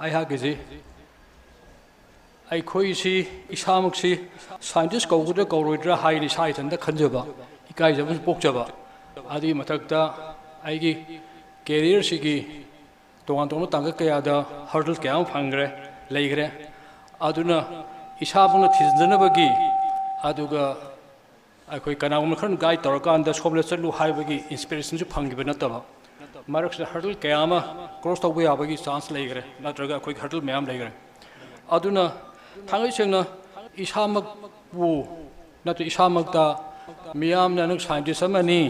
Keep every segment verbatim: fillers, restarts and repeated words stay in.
ꯑꯩꯍꯥꯛꯀꯤꯁꯤ, ꯑꯩꯈꯣꯏꯁꯤ, ꯏꯁꯥꯃꯛꯁꯤ ꯁꯥꯏꯟꯇꯤꯁ ꯀꯧꯒꯗ꯭ꯔꯥ ꯀꯧꯔꯣꯏꯗ꯭ꯔꯥ ꯍꯥꯏꯅ ꯏꯁꯥ ꯏꯊꯟꯇ ꯈꯟꯖꯕ, ꯏꯀꯥꯏꯖꯕ ꯑꯃꯁꯨ ꯄꯣꯛꯆꯕ꯫ ꯑꯗꯨꯒꯤ ꯃꯊꯛꯇ ꯑꯩꯒꯤ ꯀꯦꯔꯤꯌꯔꯁꯤꯒꯤ ꯇꯣꯉꯥꯟ ꯇꯣꯉꯥꯟꯕ ꯇꯥꯡꯀꯛ ꯀꯌꯥꯗ ꯍꯔꯗꯜ ꯀꯌꯥ ꯑꯃ ꯐꯪꯈ꯭ꯔꯦ, ꯂꯩꯈ꯭ꯔꯦ꯫ ꯑꯗꯨꯅ ꯏꯁꯥꯃꯛꯅ ꯊꯤꯖꯤꯟꯖꯅꯕꯒꯤ, ꯑꯗꯨꯒ ꯑꯩꯈꯣꯏ ꯀꯅꯥꯒꯨꯝꯕ ꯈꯔꯅ ꯒꯥꯏꯗ ꯇꯧꯔꯀꯥꯟꯗ ꯁꯣꯝꯗ ꯆꯠꯂꯨ ꯍꯥꯏꯕꯒꯤ ꯏꯟꯁꯄꯤꯔꯦꯁꯟꯁꯨ ꯐꯪꯈꯤꯕ ꯅꯠꯇꯕ, ꯃꯔꯛꯁꯤꯗ ꯍꯔꯗꯜ ꯀꯌꯥ ꯑꯃ ꯀ꯭ꯔꯣꯁ ꯇꯧꯕ ꯌꯥꯕꯒꯤ ꯆꯥꯟꯁ ꯂꯩꯈ꯭ꯔꯦ, ꯅꯠꯇ꯭ꯔꯒ ꯑꯩꯈꯣꯏꯒꯤ ꯍꯔꯗꯜ ꯃꯌꯥꯝ ꯂꯩꯈ꯭ꯔꯦ꯫ ꯑꯗꯨꯅ ꯊꯥꯡꯒꯩ ꯁꯦꯡꯅ ꯏꯁꯥꯃꯛꯄꯨ ꯅꯠꯇ꯭ꯔ ꯏꯁꯥꯃꯛꯇ ꯃꯤꯌꯥꯝꯅ "ꯅꯪ ꯁꯥꯏꯟꯇꯤꯁ ꯑꯃꯅꯤ,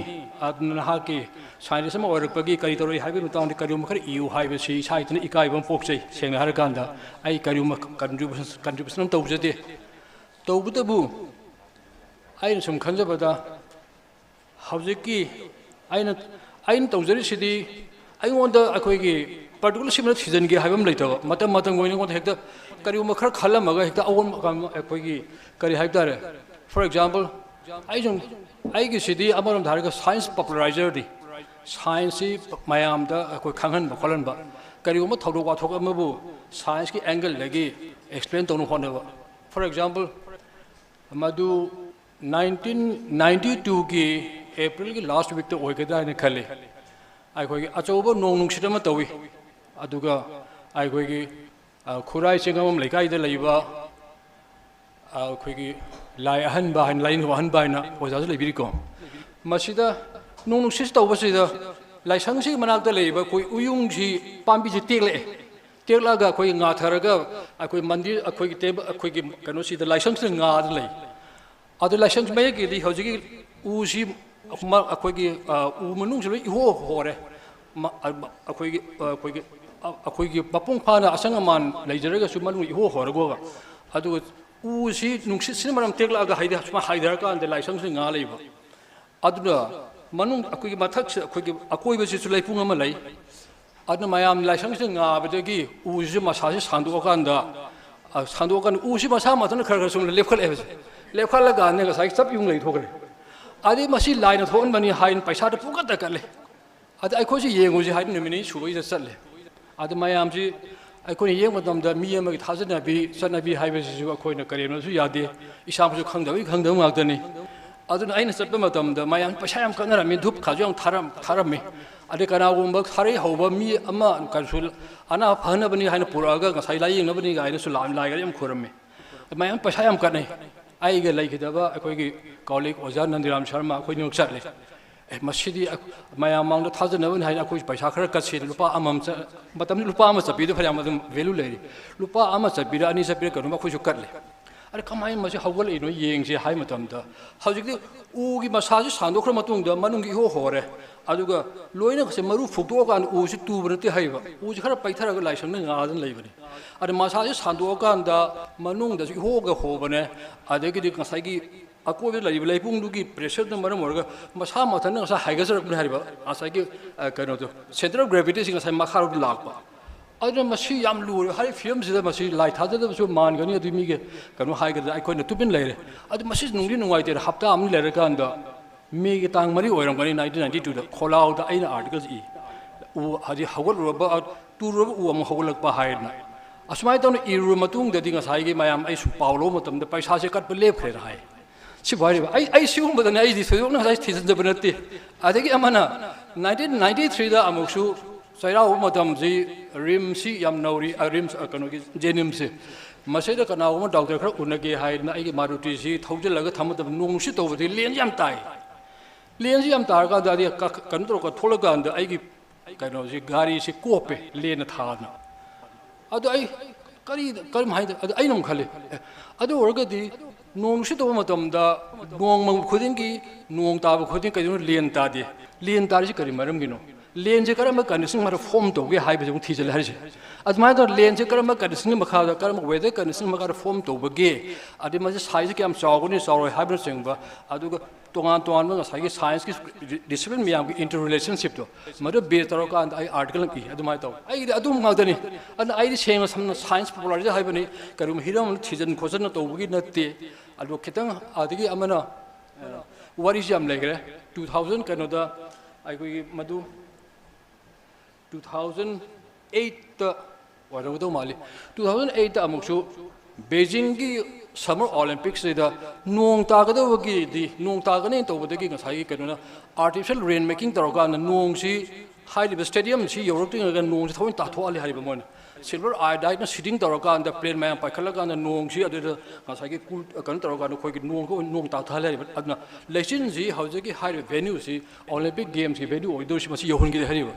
ꯑꯗꯨꯅ ꯅꯍꯥꯛꯀꯤ ꯁꯥꯏꯟꯇꯤꯁ ꯑꯃ ꯑꯣꯏꯔꯛꯄꯒꯤ ꯀꯔꯤ ꯇꯧꯔꯛꯏ ꯍꯥꯏꯕꯒꯤ ꯃꯇꯥꯡꯗ ꯀꯔꯤꯒꯨꯝꯕ ꯈꯔ ꯏꯌꯨ" ꯍꯥꯏꯕꯁꯤ ꯏꯁꯥ ꯏꯊꯟꯇ ꯏꯀꯥꯏꯕ ꯑꯃ ꯄꯣꯛꯆꯩ꯫ ꯁꯦꯡꯅ ꯍꯥꯏꯔꯀꯥꯟꯗ ꯑꯩ ꯀꯔꯤꯒꯨꯝꯕ ꯀꯟꯇ꯭ꯔꯤꯕ꯭ꯌꯨꯁꯟ ꯀꯟꯇ꯭ꯔꯤꯕ꯭ꯌꯨꯁꯟ ꯑꯃ ꯇꯧꯖꯗꯦ꯫ ꯇꯧꯕꯇꯕꯨ ꯑꯩꯅ ꯁꯨꯝ ꯈꯟꯖꯕꯗ, ꯍꯧꯖꯤꯛꯀꯤ ꯑꯩꯅ, ꯑꯩꯅ ꯇꯧꯖꯔꯤꯁꯤꯗꯤ ꯑꯩꯉꯣꯟꯗ ꯑꯩꯈꯣꯏꯒꯤ ꯄꯥꯔꯇꯤꯀꯨꯂꯔ ꯁꯤꯃꯅ ꯊꯤꯖꯤꯟꯒꯦ ꯍꯥꯏꯕ ꯑꯃ ꯂꯩꯇꯕ, ꯃꯇꯝ ꯃꯇꯝꯒꯤ ꯑꯣꯏꯅ ꯑꯩꯉꯣꯟꯗ ꯍꯦꯛꯇ ꯀꯔꯤꯒꯨꯝꯕ ꯈꯔ ꯈꯜꯂꯝꯃꯒ ꯍꯦꯛꯇ ꯑꯑꯣꯟꯕ ꯑꯩꯈꯣꯏꯒꯤ ꯀꯔꯤ ꯍꯥꯏꯕ ꯇꯥꯔꯦ, ꯐꯣꯔ ꯑꯦꯛꯖꯥꯝꯄꯜ, ꯑꯩ ꯁꯨꯝ, ꯑꯩꯒꯤꯁꯤꯗꯤ ꯑꯃꯔꯣꯝꯗ ꯍꯥꯏꯔꯒ ꯁꯥꯏꯟꯁ ꯄꯣꯄꯨꯂꯔꯥꯏꯖꯔꯗꯤ, ꯁꯥꯏꯟꯁꯁꯤ ꯃꯌꯥꯝꯗ ꯑꯩꯈꯣꯏ ꯈꯪꯍꯟꯕ ꯈꯣꯠꯍꯟꯕ, ꯀꯔꯤꯒꯨꯝꯕ ꯊꯧꯗꯣꯛ ꯋꯥꯊꯣꯛ ꯑꯃꯕꯨ ꯁꯥꯏꯟꯁꯀꯤ ꯑꯦꯡꯒꯜꯗꯒꯤ ꯑꯦꯛꯁꯄ꯭ꯂꯦꯟ ꯇꯧꯅꯕ ꯍꯣꯠꯅꯕ꯫ ꯐꯣꯔ ꯑꯦꯛꯖꯥꯝꯄꯜ, ꯃꯗꯨ ꯅꯥꯏꯟꯇꯤꯟ ꯅꯥꯏꯟꯇꯤ ꯇꯨꯒꯤ ꯑꯦꯄ꯭ꯔꯤꯜꯒꯤ ꯂꯥꯁ ꯋꯤꯛꯇ ꯑꯣꯏꯒꯗ꯭ꯔꯥ ꯍꯥꯏꯅ ꯈꯜꯂꯤ꯫ ꯑꯩꯈꯣꯏꯒꯤ ꯑꯆꯧꯕ ꯅꯣꯡ ꯅꯨꯡꯁꯤꯠ ꯑꯃ ꯇꯧꯏ, ꯑꯗꯨꯒ ꯑꯩꯈꯣꯏꯒꯤ, ꯑ, ꯈꯨꯔꯥꯏ ꯆꯤꯡꯉꯝꯕꯝ ꯂꯩꯀꯥꯏꯗ ꯂꯩꯕ, ꯑ, ꯑꯩꯈꯣꯏꯒꯤ ꯂꯥꯏ ꯑꯍꯟꯕ ꯍꯥꯏꯅ, ꯂꯥꯏꯅꯤꯡꯊꯧ ꯑꯍꯟꯕ ꯍꯥꯏꯅ ꯑꯣꯖꯥꯁꯨ ꯂꯩꯕꯤꯔꯤꯀꯣ꯫ ꯃꯁꯤꯗ ꯅꯣꯡ ꯅꯨꯡꯁꯤꯠ ꯇꯧꯕꯁꯤꯗ ꯂꯥꯏꯁꯪꯁꯤꯒꯤ ꯃꯅꯥꯛꯇ ꯂꯩꯔꯤꯕ ꯑꯩꯈꯣꯏ ꯎꯌꯨꯡꯁꯤ, ꯄꯥꯝꯕꯤꯁꯤ ꯇꯦꯛꯂꯛꯑꯦ꯫ ꯇꯦꯛꯂꯛꯑꯒ ꯑꯩꯈꯣꯏꯒꯤ ꯉꯥꯊꯔꯒ ꯑꯩꯈꯣꯏ ꯃꯟꯗꯤꯔ, ꯑꯩꯈꯣꯏꯒꯤ ꯇꯦꯕꯜ, ꯑꯩꯈꯣꯏꯒꯤ ꯀꯩꯅꯣꯁꯤꯗ, ꯂꯥꯏꯁꯪꯁꯤꯗ ꯉꯥꯗ ꯂꯩ꯫ ꯑꯗꯨ ꯂꯥꯏꯁꯪ ꯃꯌꯦꯛꯀꯤꯗꯤ ꯍꯧꯖꯤꯛꯀꯤ ꯎꯁꯤ ꯃ-, ꯑꯩꯈꯣꯏꯒꯤ, ꯑ, ꯎ ꯃꯅꯨꯡꯁꯤ ꯂꯣꯏ ꯏꯍꯣ ꯍꯣꯔꯦ꯫ ꯃ-, ꯑ, ꯃ-, ꯑꯩꯈꯣꯏꯒꯤ, ꯑ, ꯑꯩꯈꯣꯏꯒꯤ, ꯑ, ꯑꯩꯈꯣꯏꯒꯤ ꯃꯄꯨꯡ ꯐꯥꯅ ꯑꯁꯪ ꯑꯃꯥꯟ ꯂꯩꯖꯔꯒꯁꯨ ꯃꯅꯨꯡ ꯏꯍꯣ ꯍꯣꯔꯒꯣꯕ꯫ ꯑꯗꯨꯒ ꯎꯁꯤ ꯅꯨꯡꯁꯤꯠꯁꯤꯅ ꯃꯔꯝ ꯇꯦꯛꯂꯛꯑꯒ ꯍꯥꯏꯗꯤ ꯁꯨꯃꯥꯏꯅ ꯍꯥꯏꯊꯔꯀꯥꯟꯗ ꯂꯥꯏꯁꯪꯁꯤ ꯉꯥ ꯂꯩꯕ꯫ ꯑꯗꯨꯅ ꯃꯅꯨꯡ ꯑꯩꯈꯣꯏꯒꯤ ꯃꯊꯛꯁꯤꯗ ꯑꯩꯈꯣꯏꯒꯤ ꯑꯀꯣꯏꯕꯁꯤꯁꯨ ꯂꯩꯄꯨꯡ ꯑꯃ ꯂꯩ꯫ ꯑꯗꯨꯅ ꯃꯌꯥꯝ ꯂꯥꯏꯁꯪꯁꯤꯗ ꯉꯥꯕꯗꯒꯤ ꯎꯁꯤꯁꯨ ꯃꯁꯥꯁꯤ ꯁꯥꯡꯗꯣꯛꯑꯀꯥꯟꯗ, ꯑ, ꯁꯥꯡꯗꯣꯛꯑꯀꯥꯟꯗ ꯎꯁꯤ ꯃꯁꯥ ꯃꯊꯟꯇ ꯈꯔ ꯈꯔ ꯁꯨꯝ ꯂꯦꯞꯈꯠꯂꯛꯑꯦꯕꯁꯦ꯫ ꯂꯦꯞꯈꯠꯂꯀꯥꯟꯗ ꯉꯁꯥꯏꯒꯤ ꯆꯞ ꯌꯨꯡ ꯂꯩꯊꯣꯛꯈ꯭ꯔꯦ꯫ ꯑꯗꯩ ꯃꯁꯤ ꯂꯥꯏꯅ ꯊꯣꯛꯍꯟꯕꯅꯤ ꯍꯥꯏꯅ ꯄꯩꯁꯥꯗ ꯄꯨꯡꯀꯠꯇ ꯀꯠꯂꯦ꯫ ꯑꯗ ꯑꯩꯈꯣꯏꯁꯨ ꯌꯦꯡꯉꯨꯁꯤ ꯍꯥꯏꯅ ꯅꯨꯃꯤꯠ ꯅꯤꯅꯤ ꯁꯨꯕꯩꯗ ꯆꯠꯂꯦ꯫ ꯑꯗ ꯃꯌꯥꯝꯁꯤ ꯑꯩꯈꯣꯏꯅ ꯌꯦꯡꯕ ꯃꯇꯝꯗ ꯃꯤ ꯑꯃꯒꯤ ꯊꯥꯖꯅꯕꯤ, ꯆꯠꯅꯕꯤ ꯍꯥꯏꯕꯁꯤꯁꯨ ꯑꯩꯈꯣꯏꯅ ꯀꯔꯦꯝꯅꯕꯁꯨ ꯌꯥꯗꯦ꯫ ꯏꯁꯥꯃꯛꯁꯨ ꯈꯪꯗꯕꯒꯤ ꯈꯪꯗꯕ ꯉꯥꯛꯇꯅꯤ꯫ ꯑꯗꯨꯅ ꯑꯩꯅ ꯆꯠꯄ ꯃꯇꯝꯗ ꯃꯌꯥꯝ ꯄꯩꯁꯥ ꯌꯥꯝ ꯀꯠꯅꯔꯝꯃꯤ, ꯙꯨꯞꯀꯥꯁꯨ ꯌꯥꯝ ꯊꯥꯔꯝ-, ꯊꯥꯔꯝꯃꯤ꯫ ꯑꯗꯩ ꯀꯅꯥꯒꯨꯝꯕ ꯊꯥꯔꯩ ꯍꯧꯕ ꯃꯤ ꯑꯃ ꯀꯩꯁꯨ ꯑꯅꯥ ꯐꯅꯕꯅꯤ ꯍꯥꯏꯅ ꯄꯨꯔꯛꯑꯒ ꯉꯁꯥꯏ ꯂꯥꯏꯌꯦꯡꯅꯕꯅꯤ ꯀꯥꯏꯅꯁꯨ ꯂꯥꯏ, ꯂꯥꯏꯒ ꯌꯥꯝ ꯈꯣꯏꯔꯝꯃꯤ꯫ ꯃꯌꯥꯝ ꯄꯩꯁꯥ ꯌꯥꯝ ꯀꯠꯅꯩ꯫ ꯑꯩꯒ ꯂꯩꯈꯤꯗꯕ ꯑꯩꯈꯣꯏꯒꯤ ꯀꯣꯂꯤꯛ ꯑꯣꯖꯥ ꯅꯟꯗꯤꯔꯥꯝ ꯁꯔꯃ, ꯑꯩꯈꯣꯏꯅꯤꯃꯛ ꯆꯠꯂꯦ꯫ "ꯑꯦ, ꯃꯁꯤꯗꯤ ꯑꯩ-, ꯃꯌꯥꯝ ꯃꯥꯡꯗ ꯊꯥꯖꯅꯕꯅꯤ" ꯍꯥꯏꯅ ꯑꯩꯈꯣꯏ ꯄꯩꯁꯥ ꯈꯔ ꯀꯠꯁꯦꯅ ꯂꯨꯄꯥ ꯑꯃꯃꯝ ꯆ-, ꯃꯇꯝꯗꯨ ꯂꯨꯄꯥ ꯑꯃ ꯆꯠꯄꯤꯗꯨ ꯐꯅꯌꯥꯝ ꯑꯗꯨꯝ value ꯂꯩꯔꯤ꯫ ꯂꯨꯄꯥ ꯑꯃ ꯆꯠꯄꯤꯔ ꯑꯅꯤ ꯆꯠꯄꯤꯔ ꯀꯩꯅꯣꯝ ꯑꯩꯈꯣꯏꯁꯨ ꯀꯠꯂꯦ꯫ "ꯑꯗ ꯀꯃꯥꯏꯅ ꯃꯁꯤ ꯍꯧꯒꯠꯂꯛꯏꯅꯣ ꯌꯦꯡꯁꯦ" ꯍꯥꯏ ꯃꯇꯝꯗ, ꯍꯧꯖꯤꯛꯇꯤ ꯎꯒꯤ ꯃꯁꯥꯁꯤ ꯁꯟꯗꯣꯛꯈ꯭ꯔ ꯃꯇꯨꯡꯗ ꯃꯅꯨꯡꯒꯤ ꯏꯍꯣ ꯍꯣꯔꯦ, ꯑꯗꯨꯒ ꯂꯣꯏꯅ ꯉꯁꯤ ꯃꯔꯨ ꯐꯨꯛꯇꯣꯛꯑꯀꯥꯟꯗ ꯎꯁꯤ ꯇꯨꯕ ꯅꯠꯇꯦ ꯍꯥꯏꯕ, ꯎꯁꯤ ꯈꯔ ꯄꯩꯊꯔꯒ ꯂꯥꯏꯁꯪꯅ ꯉꯥꯗꯅ ꯂꯩꯕꯅꯤ꯫ ꯑꯗ ꯃꯁꯥꯁꯤ ꯁꯟꯗꯣꯛꯑꯀꯥꯟꯗ ꯃꯅꯨꯡꯗꯁꯨ ꯏꯍꯣꯒ ꯍꯣꯕꯅꯦ, ꯑꯗꯒꯤꯗꯤ ꯉꯁꯥꯏꯒꯤ ꯑꯀꯣꯏꯕꯗ ꯂꯩꯔꯤꯕ ꯂꯩꯄꯨꯡꯗꯨꯒꯤ pressureꯗꯨꯅ ꯃꯔꯝ ꯑꯣꯏꯔꯒ ꯃꯁꯥ ꯃꯊꯟꯇ ꯉꯁꯥꯏ ꯍꯥꯏꯒꯠꯆꯔꯛꯄꯅꯤ ꯍꯥꯏꯔꯤꯕ, ꯉꯁꯥꯏꯒꯤ, ꯑ, ꯀꯩꯅꯣꯗꯣ, centre of gravityꯁꯤ ꯉꯁꯥꯏ ꯃꯈꯥꯔꯣꯝꯗ ꯂꯥꯛꯄ꯫ ꯑꯗꯨꯅ ꯃꯁꯤ ꯌꯥꯝ ꯂꯨꯔꯦ꯫ ꯍꯥꯏꯔꯤꯕ ꯐꯤꯕꯝꯁꯤꯗ ꯃꯁꯤ ꯂꯥꯏ ꯊꯥꯖꯗꯕꯁꯨ ꯃꯥꯟꯒꯅꯤ, ꯑꯗꯨ ꯃꯤꯒꯤ ꯀꯩꯅꯣ ꯍꯥꯏꯒꯗ꯭ꯔꯥ, ꯑꯩꯈꯣꯏꯅ ꯇꯨꯃꯤꯟ ꯂꯩꯔꯦ꯫ ꯑꯗꯨ ꯃꯁꯤ ꯅꯨꯡꯗꯤ ꯅꯨꯡꯉꯥꯏꯇꯦ꯫ ꯍꯞꯇꯥ ꯑꯃ ꯂꯩꯔꯀꯥꯟꯗ, ꯃꯦꯒꯤ ꯇꯥꯡ ꯃꯔꯤ ꯑꯣꯏꯔꯝꯒꯅꯤ, nineteen ninety twoꯗ ꯈꯣꯂꯥꯎꯗ ꯑꯩꯅ article ꯏ꯫ ꯎ ꯍꯧꯖꯤꯛ ꯍꯧꯒꯠꯂꯨꯔꯕ, ꯇꯨꯔꯨꯔꯕ ꯎ ꯑꯃꯨꯛ ꯍꯧꯒꯠꯂꯛꯄ ꯍꯥꯏꯗꯅ꯫ ꯑꯁꯨꯃꯥꯏꯅ ꯇꯧꯅ ꯏꯔꯨꯔꯕ ꯃꯇꯨꯡꯗꯗꯤ ꯉꯁꯥꯏꯒꯤ ꯃꯌꯥꯝ ꯑꯩ ꯁꯨꯝ ꯄꯥꯎ ꯂꯧꯕ ꯃꯇꯝꯗ ꯄꯩꯁꯥꯁꯦ ꯀꯠꯄ ꯂꯦꯞꯈ꯭ꯔꯦꯅ ꯍꯥꯏ꯫ ꯁꯤꯕꯨ ꯍꯥꯏꯔꯤꯕ ꯑꯩ, ꯑꯩ ꯁꯤꯒꯨꯝꯕꯗꯅꯦ, ꯑꯩꯗꯤ ꯊꯣꯏꯗꯣꯛꯅ ꯉꯁꯥꯏ ꯊꯤꯖꯤꯟꯖꯕ ꯅꯠꯇꯦ꯫ ꯑꯗꯒꯤ ꯑꯃꯅ nineteen ninety threeꯗ ꯑꯃꯨꯛꯁꯨ ꯆꯩꯔꯥꯎꯕ ꯃꯇꯝꯁꯤ RIMSꯁꯤ ꯌꯥꯝ ꯅꯧꯔꯤ, ꯑ, RIMS, ꯑ, ꯀꯩꯅꯣꯒꯤ JNIMSꯁꯦ꯫ ꯃꯁꯤꯗ ꯀꯅꯥꯒꯨꯝꯕ doctor ꯈꯔ ꯎꯅꯒꯦ ꯍꯥꯏꯗꯅ ꯑꯩꯒꯤ ꯃꯥꯔꯨꯇꯤꯁꯤ ꯊꯧꯖꯤꯜꯂꯒ ꯊꯝꯕ ꯃꯇꯝꯗ ꯅꯣꯡ ꯅꯨꯡꯁꯤꯠ ꯇꯧꯕꯗꯒꯤ ꯂꯦꯟꯁꯤ ꯌꯥꯝ ꯇꯥꯏ꯫ ꯂꯦꯟꯁꯤ ꯌꯥꯝ ꯇꯥꯔꯀꯥꯟꯗ ꯑꯗꯤ ꯀ-, ꯀꯩꯅꯣ ꯇꯧꯔꯒ ꯊꯣꯛꯂꯀꯥꯟꯗ ꯑꯩꯒꯤ ꯀꯩꯅꯣꯁꯤ, ꯒꯥꯔꯤꯁꯤ ꯀꯣꯞꯄꯦ ꯂꯦꯟꯅ ꯊꯥꯗꯅ꯫ ꯑꯗꯣ ꯑꯩ ꯀꯔꯤ, ꯀꯔꯝ ꯍꯥꯏꯅ, ꯑꯗꯣ ꯑꯩꯅ ꯑꯃꯨꯛ ꯈꯜꯂꯤ, "ꯑꯦ, ꯑꯗꯨ ꯑꯣꯏꯔꯒꯗꯤ ꯅꯣꯡ ꯅꯨꯡꯁꯤꯠ ꯇꯧꯕ ꯃꯇꯝꯗ ꯅꯣꯡ ꯃꯪꯕ ꯈꯨꯗꯤꯡꯒꯤ, ꯅꯣꯡ ꯇꯥꯕ ꯈꯨꯗꯤꯡ ꯀꯩꯗꯧꯅ ꯂꯦꯟ ꯇꯥꯗꯦ? ꯂꯦꯟ ꯇꯥꯔꯤꯁꯤ ꯀꯔꯤ ꯃꯔꯝꯒꯤꯅꯣ? ꯂꯦꯟꯁꯦ ꯀꯔꯝꯕ condition ꯃꯔꯛ form ꯇꯧꯒꯦ?" ꯍꯥꯏꯕꯁꯦ ꯑꯃꯨꯛ ꯊꯤꯖꯤꯜꯂꯦ ꯍꯥꯏꯔꯤꯁꯦ꯫ ꯑꯗꯨꯃꯥꯏꯅ ꯇꯧꯗꯅ ꯂꯦꯟꯁꯦ ꯀꯔꯝꯕ conditionꯒꯤ ꯃꯈꯥꯗ, ꯀꯔꯝꯕ weather conditionꯒꯤ ꯃꯈꯥꯗ form ꯇꯧꯕꯒꯦ, ꯑꯗꯩ ꯃꯁꯤ sizeꯁꯦ ꯀꯌꯥꯝ ꯆꯥꯎꯒꯅꯤ, ꯆꯥꯎꯔꯣꯏ ꯍꯥꯏꯕꯅꯆꯤꯡꯕ, ꯑꯗꯨꯒ ꯇꯣꯉꯥꯟ ꯇꯣꯉꯥꯟꯕ ꯉꯁꯥꯏꯒꯤ scienceꯀꯤ discipline ꯃꯌꯥꯝꯒꯤ interrelationshipꯇꯣ, ꯃꯗꯨ base ꯇꯧꯔꯀꯥꯟꯗ ꯑꯩ article ꯑꯃ ꯏ꯫ ꯑꯗꯨꯃꯥꯏꯅ ꯇꯧ꯫ ꯑꯩꯒꯤꯗꯤ ꯑꯗꯨꯝ ꯉꯥꯛꯇꯅꯤ꯫ ꯑꯗꯨꯅ ꯑꯩꯗꯤ ꯁꯦꯡꯅ ꯁꯝꯅ science popularity ꯍꯥꯏꯕꯅꯤ, ꯀꯔꯤꯒꯨꯝꯕ ꯍꯤꯔꯝ ꯑꯃ ꯊꯤꯖꯤꯟ ꯈꯣꯠꯆꯤꯟꯅ ꯇꯧꯕꯒꯤ ꯅꯠꯇꯦ꯫ ꯑꯗꯣ ꯈꯤꯇꯪ ꯑꯗꯒꯤ ꯑꯃꯅ, ꯑ, ꯋꯥꯔꯤꯁꯤ ꯌꯥꯝ ꯂꯩꯈ꯭ꯔꯦ꯫ Two thousand ꯀꯩꯅꯣꯗ ꯑꯩꯈꯣꯏꯒꯤ ꯃꯗꯨ two thousand eightꯇ ꯑꯣꯏꯔꯝꯒꯗꯧ ꯃꯥꯜꯂꯤ꯫ Two thousand eight ꯑꯃꯨꯛꯁꯨ ꯕꯦꯖꯤꯡꯒꯤ Summer Olympicsꯁꯤꯗ ꯅꯣꯡ ꯇꯥꯒꯗꯕꯒꯤꯗꯤ, ꯅꯣꯡ ꯇꯥꯒꯅꯤ ꯇꯧꯕꯗꯒꯤ ꯉꯁꯥꯏꯒꯤ ꯀꯩꯅꯣꯅ artificial rain making ꯇꯧꯔꯀꯥꯟꯗ ꯅꯣꯡꯁꯤ ꯍꯥꯏꯔꯤꯕ stadiumꯁꯤ ꯌꯧꯔꯛꯇ꯭ꯔꯤꯉꯩꯗ ꯅꯣꯡꯁꯤ ꯊꯑꯣꯏꯅ ꯇꯥꯊꯣꯛꯍꯜꯂꯤ ꯍꯥꯏꯔꯤꯕ ꯃꯣꯏꯅ꯫ Silver iodide seeding ꯇꯧꯔꯀꯥꯟꯗ plane ꯃꯌꯥꯝ ꯄꯥꯏꯈꯠꯂꯀꯥꯟꯗ ꯅꯣꯡꯁꯤ ꯑꯗꯨꯗ ꯉꯁꯥꯏꯒꯤ cool, ꯀꯩꯅꯣ ꯇꯧꯔꯀꯥꯟꯗ ꯑꯩꯈꯣꯏꯒꯤ ꯅꯣꯡ, ꯅꯣꯡ ꯇꯥꯊꯍꯜꯂꯤ ꯍꯥꯏꯔꯤꯕ꯫ ꯑꯗꯨꯅ ꯂꯩꯆꯤꯟꯁꯤ ꯍꯧꯖꯤꯛꯀꯤ ꯍꯥꯏꯔꯤꯕ venueꯁꯤ Olympic Gamesꯀꯤ venue ꯑꯣꯏꯗꯧꯔꯤꯁꯤ ꯃꯁꯤ ꯌꯧꯍꯟꯈꯤꯗꯦ ꯍꯥꯏꯔꯤꯕ꯫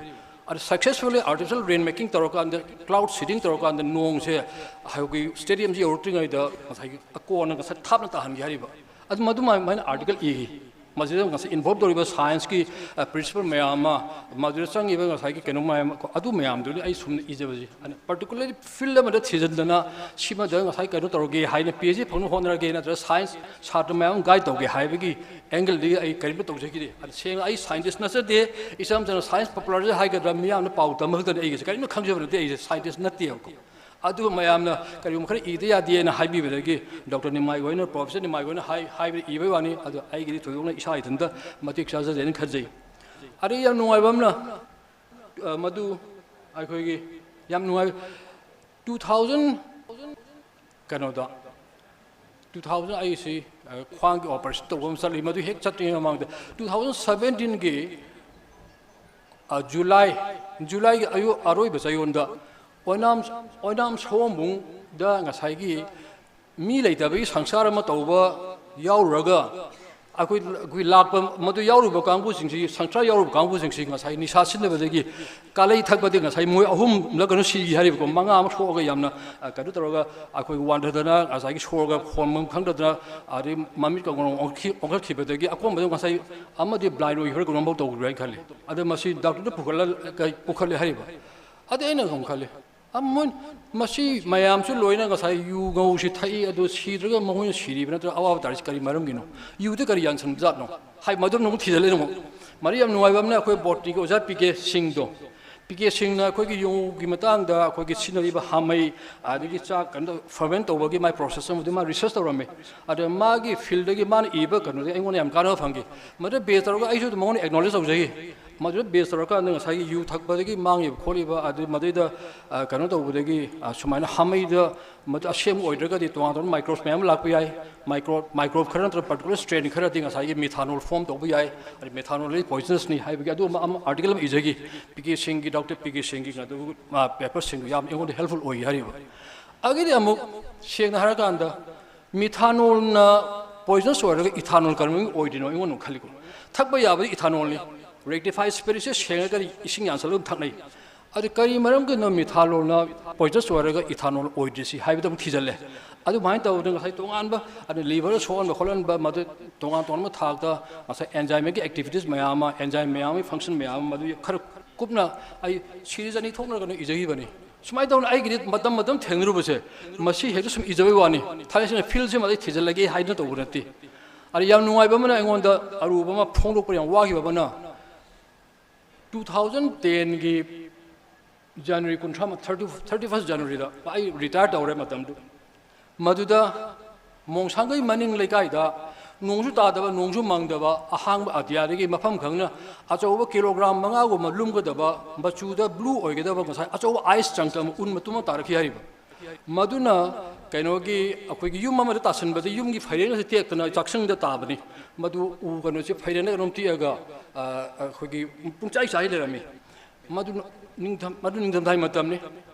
ꯑꯗ successfully artificial rain making ꯇꯧꯔꯀꯥꯟꯗ, cloud seeding ꯇꯧꯔꯀꯥꯟꯗ ꯅꯣꯡꯁꯦ ꯑꯩꯈꯣꯏꯒꯤ stadiumꯁꯤ ꯌꯧꯔꯛꯇ꯭ꯔꯤꯉꯩꯗ ꯉꯁꯥꯏꯒꯤ ꯑꯀꯣꯟꯅ ꯉꯁꯥꯏ ꯊꯥꯞꯅ ꯇꯥꯍꯟꯒꯦ ꯍꯥꯏꯔꯤꯕ꯫ ꯑꯗꯨ ꯃꯗꯨꯃꯥꯏꯅ article ꯏꯈꯤ꯫ ꯃꯁꯤꯗ ꯉꯁꯥꯏ involve ꯇꯧꯔꯤꯕ scienceꯀꯤ, ꯑ, principle ꯃꯌꯥꯝ ꯑꯃ, ꯃꯗꯨꯗ ꯆꯪꯉꯤꯕ ꯉꯁꯥꯏꯒꯤ ꯀꯩꯅꯣ ꯃꯌꯥꯝ, ꯑꯗꯨ ꯃꯌꯥꯝꯗꯨꯅꯤ ꯑꯩ ꯁꯨꯝ ꯏꯖꯕꯁꯤ꯫ ꯑꯗꯨꯅ particularly field ꯑꯃꯗ ꯊꯤꯖꯤꯟꯗꯅ ꯁꯤꯃꯗ ꯉꯁꯥꯏ ꯀꯩꯅꯣ ꯇꯧꯔꯒꯦ ꯍꯥꯏꯅ, PhD ꯐꯪꯅꯕ ꯍꯣꯠꯅꯔꯒꯦ ꯅꯠꯇ꯭ꯔꯒ science ꯁꯥꯇ꯭ꯔ ꯃꯌꯥꯝ guide ꯇꯧꯒꯦ ꯍꯥꯏꯕꯒꯤ angleꯗꯒꯤ ꯑꯩ ꯀꯔꯤꯝꯇ ꯇꯧꯖꯈꯤꯗꯦ꯫ ꯑꯗ ꯁꯦꯡꯅ ꯑꯩ scientist ꯅꯠꯆꯗꯦ, ꯏꯆꯝ ꯆꯝꯅ science popularity ꯍꯥꯏꯒꯗ꯭ꯔꯥ, ꯃꯤꯌꯥꯝꯅ ꯄꯥꯎ ꯇꯝꯕ ꯈꯛꯇꯅꯤ꯫ ꯑꯩꯒꯤꯁꯦ ꯀꯔꯤꯝꯇ ꯈꯪꯖꯕ ꯅꯠꯇꯦ, ꯑꯩꯁꯦ scientist ꯅꯠꯇꯦꯕꯀꯣ꯫ ꯑꯗꯨ ꯃꯌꯥꯝꯅ ꯀꯔꯤꯒꯨꯝꯕ ꯈꯔ ꯏꯗ ꯌꯥꯗꯦꯅ ꯍꯥꯏꯕꯤꯕꯗꯒꯤ Doctor ꯅꯤꯃꯥꯏ ꯍꯣꯏꯅ, Professor ꯅꯤꯃꯥꯏ ꯍꯣꯏꯅ ꯍꯥꯏ-, ꯍꯥꯏꯕꯗ ꯏꯕꯩ ꯋꯥꯅꯤ꯫ ꯑꯗꯣ ꯑꯩꯒꯤꯗꯤ ꯊꯣꯏꯗꯣꯛꯅ ꯏꯁꯥ ꯏꯊꯟꯇ ꯃꯇꯤꯛ ꯆꯥꯖꯗꯦꯅ ꯈꯟꯖꯩ꯫ ꯑꯗꯩ ꯌꯥꯝ ꯅꯨꯡꯉꯥꯏꯕ ꯑꯃꯅ, ꯑ, ꯃꯗꯨ ꯑꯩꯈꯣꯏꯒꯤ ꯌꯥꯝ ꯅꯨꯡꯉꯥꯏ, two thousand, ꯀꯩꯅꯣꯗ, two thousand ꯑꯩꯁꯤ, ꯑ, ꯈ꯭ꯋꯥꯡꯒꯤ operation ꯇꯧꯕ ꯑꯃ ꯆꯠꯂꯤ꯫ ꯃꯗꯨ ꯍꯦꯛ ꯆꯠꯇ꯭ꯔꯤꯉꯩ ꯃꯃꯥꯡꯗ two thousand seventeenꯒꯤ, ꯑ, July, Julyꯒꯤ ꯑꯌꯨꯛ ꯑꯔꯣꯏꯕ ꯆꯌꯣꯜꯗ ꯑꯣꯏꯅꯥꯝ, ꯑꯣꯏꯅꯥꯝ ꯁꯑꯣꯝꯕꯨꯡꯗ ꯉꯁꯥꯏꯒꯤ ꯃꯤ ꯂꯩꯇꯕꯒꯤ ꯁꯪꯁꯥꯔ ꯑꯃ ꯇꯧꯕ ꯌꯥꯎꯔꯨꯔꯒ, ꯑꯩꯈꯣꯏ, ꯑꯩꯈꯣꯏ ꯂꯥꯛꯄ, ꯃꯗꯨ ꯌꯥꯎꯔꯨꯕ ꯀꯥꯡꯕꯨꯁꯤꯡꯁꯤ, ꯁꯪꯁꯥꯔ ꯌꯥꯎꯔꯨꯕ ꯀꯥꯡꯕꯨꯁꯤꯡꯁꯤ ꯉꯁꯥꯏ ꯅꯤꯁꯥ ꯁꯤꯖꯤꯟꯅꯕꯗꯒꯤ ꯀꯥꯂꯩ ꯊꯛꯄꯗꯤ ꯉꯁꯥꯏ ꯃꯣꯏ ꯑꯍꯨꯝꯂ ꯀꯩꯅꯣ ꯁꯤꯈꯤ ꯍꯥꯏꯔꯤꯕꯀꯣ꯫ ꯃꯉꯥ ꯑꯃ ꯁꯣꯛꯑꯒ ꯌꯥꯝꯅ, ꯑ, ꯀꯩꯅꯣ ꯇꯧꯔꯒ ꯑꯩꯈꯣꯏ ꯋꯥꯟꯊꯗꯅ, ꯉꯁꯥꯏꯒꯤ ꯁꯣꯔꯒ ꯍꯣꯟꯐꯝ ꯈꯪꯗꯗꯅ, ꯑꯗꯩ ꯃꯃꯤꯠꯀ ꯉꯣꯔꯣꯡ ꯑꯣꯟꯈꯤ-, ꯑꯣꯟꯈꯠꯈꯤꯕꯗꯒꯤ ꯑꯀꯣꯟꯕꯗ ꯉꯁꯥꯏ ꯑꯃꯗꯤ blind ꯑꯣꯏꯈꯤꯕ꯭ꯔꯥ ꯀꯩꯅꯣꯝꯐꯥꯎ ꯇꯧꯈ꯭ꯔꯦ ꯍꯥꯏꯅ ꯈꯜꯂꯤ꯫ ꯑꯗ ꯃꯁꯤ doctorꯗ ꯄꯨꯈꯠꯂ-, ꯀꯩ-, ꯄꯨꯈꯠꯂꯦ ꯍꯥꯏꯔꯤꯕ꯫ ꯑꯗ ꯑꯩꯅ ꯑꯃꯨꯛ ꯈꯜꯂꯤ, ꯑ, ꯃꯣꯏ, ꯃꯁꯤ ꯃꯌꯥꯝꯁꯨ ꯂꯣꯏꯅ ꯉꯁꯥꯏ ꯌꯨ ꯉꯧꯁꯤ ꯊꯛꯏ, ꯑꯗꯨ ꯁꯤꯗ꯭ꯔꯒ ꯃꯈꯣꯏꯅ ꯁꯤꯔꯤꯕ ꯅꯠꯇ꯭ꯔꯒ ꯑꯋꯥꯕ ꯇꯥꯔꯤꯁꯤ ꯀꯔꯤ ꯃꯔꯝꯒꯤꯅꯣ? ꯌꯨꯗ ꯀꯔꯤ ꯌꯥꯟꯁꯤꯟꯕꯖꯥꯠꯅꯣ? ꯍꯥꯏ, ꯃꯗꯨꯝꯅ ꯑꯃꯨꯛ ꯊꯤꯖꯤꯜꯂꯦ ꯑꯃꯨꯛ꯫ ꯃꯔꯤ ꯌꯥꯝ ꯅꯨꯡꯉꯥꯏꯕ ꯑꯃꯅ ꯑꯩꯈꯣꯏ botanyꯒꯤ ꯑꯣꯖꯥ ꯄꯤ ꯀꯦ ꯁꯤꯡꯗꯣ, ꯄꯤ ꯀꯦ ꯁꯤꯡꯅ ꯑꯩꯈꯣꯏꯒꯤ ꯌꯨꯒꯤ ꯃꯇꯥꯡꯗ ꯑꯩꯈꯣꯏꯒꯤ ꯁꯤꯖꯤꯟꯅꯔꯤꯕ ꯍꯥꯃꯩ, ꯑꯗꯒꯤ ꯆꯥꯛ ꯀꯩꯅꯣ ꯇꯧ-, ferment ꯇꯧꯕꯒꯤ ꯃꯥꯏ process ꯑꯃꯗꯤ ꯃꯥ research ꯇꯧꯔꯝꯃꯤ꯫ ꯑꯗ ꯃꯥꯒꯤ fieldꯗꯒꯤ ꯃꯥꯅ ꯏꯕ ꯀꯩꯅꯣꯗꯒꯤ ꯑꯩꯉꯣꯟꯗ ꯌꯥꯝ ꯀꯥꯟꯅꯕ ꯐꯪꯈꯤ꯫ ꯃꯗꯨ base ꯇꯧꯔꯒ ꯑꯩꯁꯨ ꯑꯗꯨꯝ ꯃꯉꯣꯟꯗ acknowledge ꯇꯧꯖꯈꯤ꯫ ꯃꯗꯨꯗ ꯕꯦꯁ ꯇꯧꯔꯀꯥꯟꯗ ꯉꯁꯥꯏꯒꯤ ꯌꯨ ꯊꯛꯄꯗꯒꯤ ꯃꯥꯡꯉꯤꯕ ꯈꯣꯠꯂꯤꯕ, ꯑꯗꯨ ꯃꯗꯩꯗ, ꯑ, ꯀꯩꯅꯣ ꯇꯧꯕꯗꯒꯤ, ꯑ, ꯁꯨꯃꯥꯏꯅ ꯍꯥꯃꯩꯗ ꯃꯗꯨ ꯑꯁꯦꯡꯕ ꯑꯣꯏꯗ꯭ꯔꯒꯗꯤ ꯇꯣꯉꯥꯟ ꯇꯣꯉꯥꯟꯕ ꯃꯥꯏꯀ꯭ꯔꯣꯕꯁ ꯃꯌꯥꯝ ꯑꯃ ꯂꯥꯛꯄ ꯌꯥꯏ꯫ ꯃꯥꯏꯀ꯭ꯔꯣ ꯃꯥꯏꯀ꯭ꯔꯣꯕ ꯈꯔ ꯅꯠꯇ꯭ꯔꯒ ꯄꯥꯔꯇꯤꯀꯨꯂꯔ ꯁ꯭ꯇ꯭ꯔꯦꯟ ꯈꯔꯗꯤ ꯉꯁꯥꯏꯒꯤ ꯃꯤꯊꯥꯅꯣꯜ ꯐꯣꯝ ꯇꯧꯕ ꯌꯥꯏ꯫ ꯑꯗꯩ ꯃꯤꯊꯥꯅꯣꯜꯗꯤ ꯄꯣꯏꯖꯅꯁꯅꯤ ꯍꯥꯏꯕꯒꯤ ꯑꯗꯨꯒꯨꯝꯕ ꯑꯃ ꯑꯥꯔꯇꯤꯀꯜ ꯑꯃ ꯏꯖꯈꯤ꯫ ꯄꯤ ꯀꯦ ꯁꯤꯡꯒꯤ, ꯗꯣꯛꯇꯔ ꯄꯤ ꯀꯦ ꯁꯤꯡꯒꯤ ꯑꯗꯨ, ꯑ, ꯄꯦꯄꯔꯁꯤꯡꯗꯨ ꯌꯥꯝ ꯑꯩꯉꯣꯟꯗ ꯍꯦꯜꯞꯐꯨꯜ ꯑꯣꯏ ꯍꯥꯏꯔꯤꯕ꯫ ꯑꯗꯒꯤꯗꯤ ꯑꯃꯨꯛ ꯁꯦꯡꯅ ꯍꯥꯏꯔꯀꯥꯟꯗ ꯃꯤꯊꯥꯅꯣꯜꯅ ꯄꯣꯏꯖꯅꯁ ꯑꯣꯏꯔꯒ ꯏꯊꯥꯅꯣꯜ ꯀꯔꯝꯕ ꯑꯣꯏꯗꯣꯏꯅꯣ ꯑꯩꯉꯣꯟꯗ ꯑꯃꯨꯛ ꯈꯜꯂꯤꯀꯣ꯫ ꯊꯛꯄ ꯌꯥꯕꯗꯤ ꯏꯊꯥꯅꯣꯜꯅꯤ, ꯔꯦꯛꯇꯤꯐꯥꯏ ꯁ꯭ꯄꯤꯔꯤꯠꯁꯦ ꯁꯦꯡꯉꯒꯗꯤ ꯏꯁꯤꯡ ꯌꯥꯟꯁꯜꯂꯒ ꯑꯗꯨꯝ ꯊꯛꯅꯩ꯫ ꯑꯗꯨ ꯀꯔꯤ ꯃꯔꯝꯒꯤꯅꯣ ꯃꯤꯊꯥꯅꯣꯜꯅ ꯄꯣꯏꯖꯅꯁ ꯑꯣꯏꯔꯒ ꯏꯊꯥꯅꯣꯜ ꯑꯣꯏꯗ꯭ꯔꯤꯁꯤ ꯍꯥꯏꯕꯗ ꯑꯃꯨꯛ ꯊꯤꯖꯤꯜꯂꯦ꯫ ꯑꯗꯨꯃꯥꯏꯅ ꯇꯧꯗꯅ ꯉꯁꯥꯏ ꯇꯣꯉꯥꯟꯕ, ꯑꯗꯨ ꯂꯤꯚꯔ ꯁꯣꯛꯍꯟꯕ ꯈꯣꯠꯍꯟꯕ, ꯃꯗꯨ ꯇꯣꯉꯥꯟ ꯇꯣꯉꯥꯟꯕ ꯊꯥꯛꯇ ꯉꯁꯥꯏ ꯑꯦꯟꯖꯥꯏꯝꯒꯤ ꯑꯦꯛꯇꯤꯚꯤꯇꯤꯁ ꯃꯌꯥꯝ ꯑꯃ, ꯑꯦꯟꯖꯥꯏꯝ ꯃꯌꯥꯝ ꯑꯃꯒꯤ ꯐꯪꯁꯟ ꯃꯌꯥꯝ ꯑꯃ, ꯃꯗꯨ ꯈꯔ ꯀꯨꯞꯅ ꯑꯩ ꯁꯤꯔꯤꯁ ꯑꯅꯤ ꯊꯣꯛꯅ ꯀꯩꯅꯣ ꯏꯖꯈꯤꯕꯅꯤ꯫ ꯁꯨꯃꯥꯏꯅ ꯇꯧꯅ ꯑꯩꯒꯤꯗꯤ ꯃꯇꯝ ꯃꯇꯝ ꯊꯦꯡꯅꯔꯨꯕꯁꯦ, ꯃꯁꯤ ꯍꯦꯛꯇ ꯁꯨꯝ ꯏꯖꯕꯩ ꯋꯥꯅꯤ꯫ ꯊꯥꯏꯅꯁꯤꯅ ꯐꯤꯜꯁꯤꯃ ꯑꯩ ꯊꯤꯖꯤꯜꯂꯒꯦ ꯍꯥꯏꯗꯅ ꯇꯧꯕ ꯅꯠꯇꯦ꯫ ꯑꯗ ꯌꯥꯝ ꯅꯨꯡꯉꯥꯏꯕ ꯑꯃꯅ, ꯑꯩꯉꯣꯟꯗ ꯑꯔꯨꯕ ꯑꯃ ꯐꯣꯡꯗꯣꯛꯄ ꯌꯥꯝ ꯋꯥꯈꯤꯕ ꯑꯃꯅ, ꯇꯨ ꯊꯥꯎꯖꯟ ꯇꯦꯟꯒꯤ ꯖꯅꯋꯥꯔꯤ ꯀꯨꯟꯊ꯭ꯔꯥ, ꯊꯥꯔꯇꯤ, ꯊꯥꯔꯇꯤ ꯐꯥꯔꯁ ꯖꯅꯋꯥꯔꯤꯗ ꯑꯩ ꯔꯤꯇꯥꯌꯔ ꯇꯧꯔꯦ ꯃꯇꯝꯗꯨ꯫ ꯃꯗꯨꯗ ꯃꯣꯡꯁꯥꯡꯒꯩ ꯃꯅꯤꯡ ꯂꯩꯀꯥꯏꯗ ꯅꯣꯡꯁꯨ ꯇꯥꯗꯕ, ꯅꯣꯡꯁꯨ ꯃꯪꯗꯕ, ꯑꯍꯥꯡꯕ ꯑꯇꯤꯌꯥꯗꯒꯤ ꯃꯐꯝ ꯈꯪꯅ ꯑꯆꯧꯕ ꯀꯤꯂꯣꯒ꯭ꯔꯥꯝ ꯃꯉꯥꯒꯨꯝꯕ ꯂꯨꯝꯒꯗꯕ, ꯃꯆꯨꯗ ꯕ꯭ꯂꯨ ꯑꯣꯏꯒꯗꯕ ꯉꯁꯥꯏ ꯑꯆꯧꯕ ꯑꯥꯏꯁ ꯆꯪꯀꯝ, ꯎꯟ ꯃꯇꯨꯝ ꯑꯃ ꯇꯥꯔꯛꯈꯤ ꯍꯥꯏꯔꯤꯕ꯫ ꯃꯗꯨꯅ ꯀꯩꯅꯣꯒꯤ, ꯑꯩꯈꯣꯏꯒꯤ ꯌꯨꯝ ꯑꯃꯗ ꯇꯥꯁꯟꯕꯗ ꯌꯨꯝꯒꯤ ꯐꯩꯔꯦꯟ ꯑꯁꯤ ꯇꯦꯛꯇꯅ ꯆꯥꯛꯁꯪꯗ ꯇꯥꯕꯅꯤ꯫ ꯃꯗꯨ ꯎ ꯀꯩꯅꯣꯁꯦ ꯐꯩꯔꯦꯟꯗ ꯀꯩꯅꯣꯝ ꯇꯦꯛꯑꯒ, ꯑ, ꯑꯩꯈꯣꯏꯒꯤ ꯄꯨꯡꯆꯥꯏ ꯆꯥꯏ ꯂꯩꯔꯝꯃꯤ꯫ ꯃꯗꯨ ꯅꯤꯡꯊꯝ-, ꯃꯗꯨ ꯅꯤꯡꯊꯝꯊꯥꯒꯤ ꯃꯇꯝꯅꯤ꯫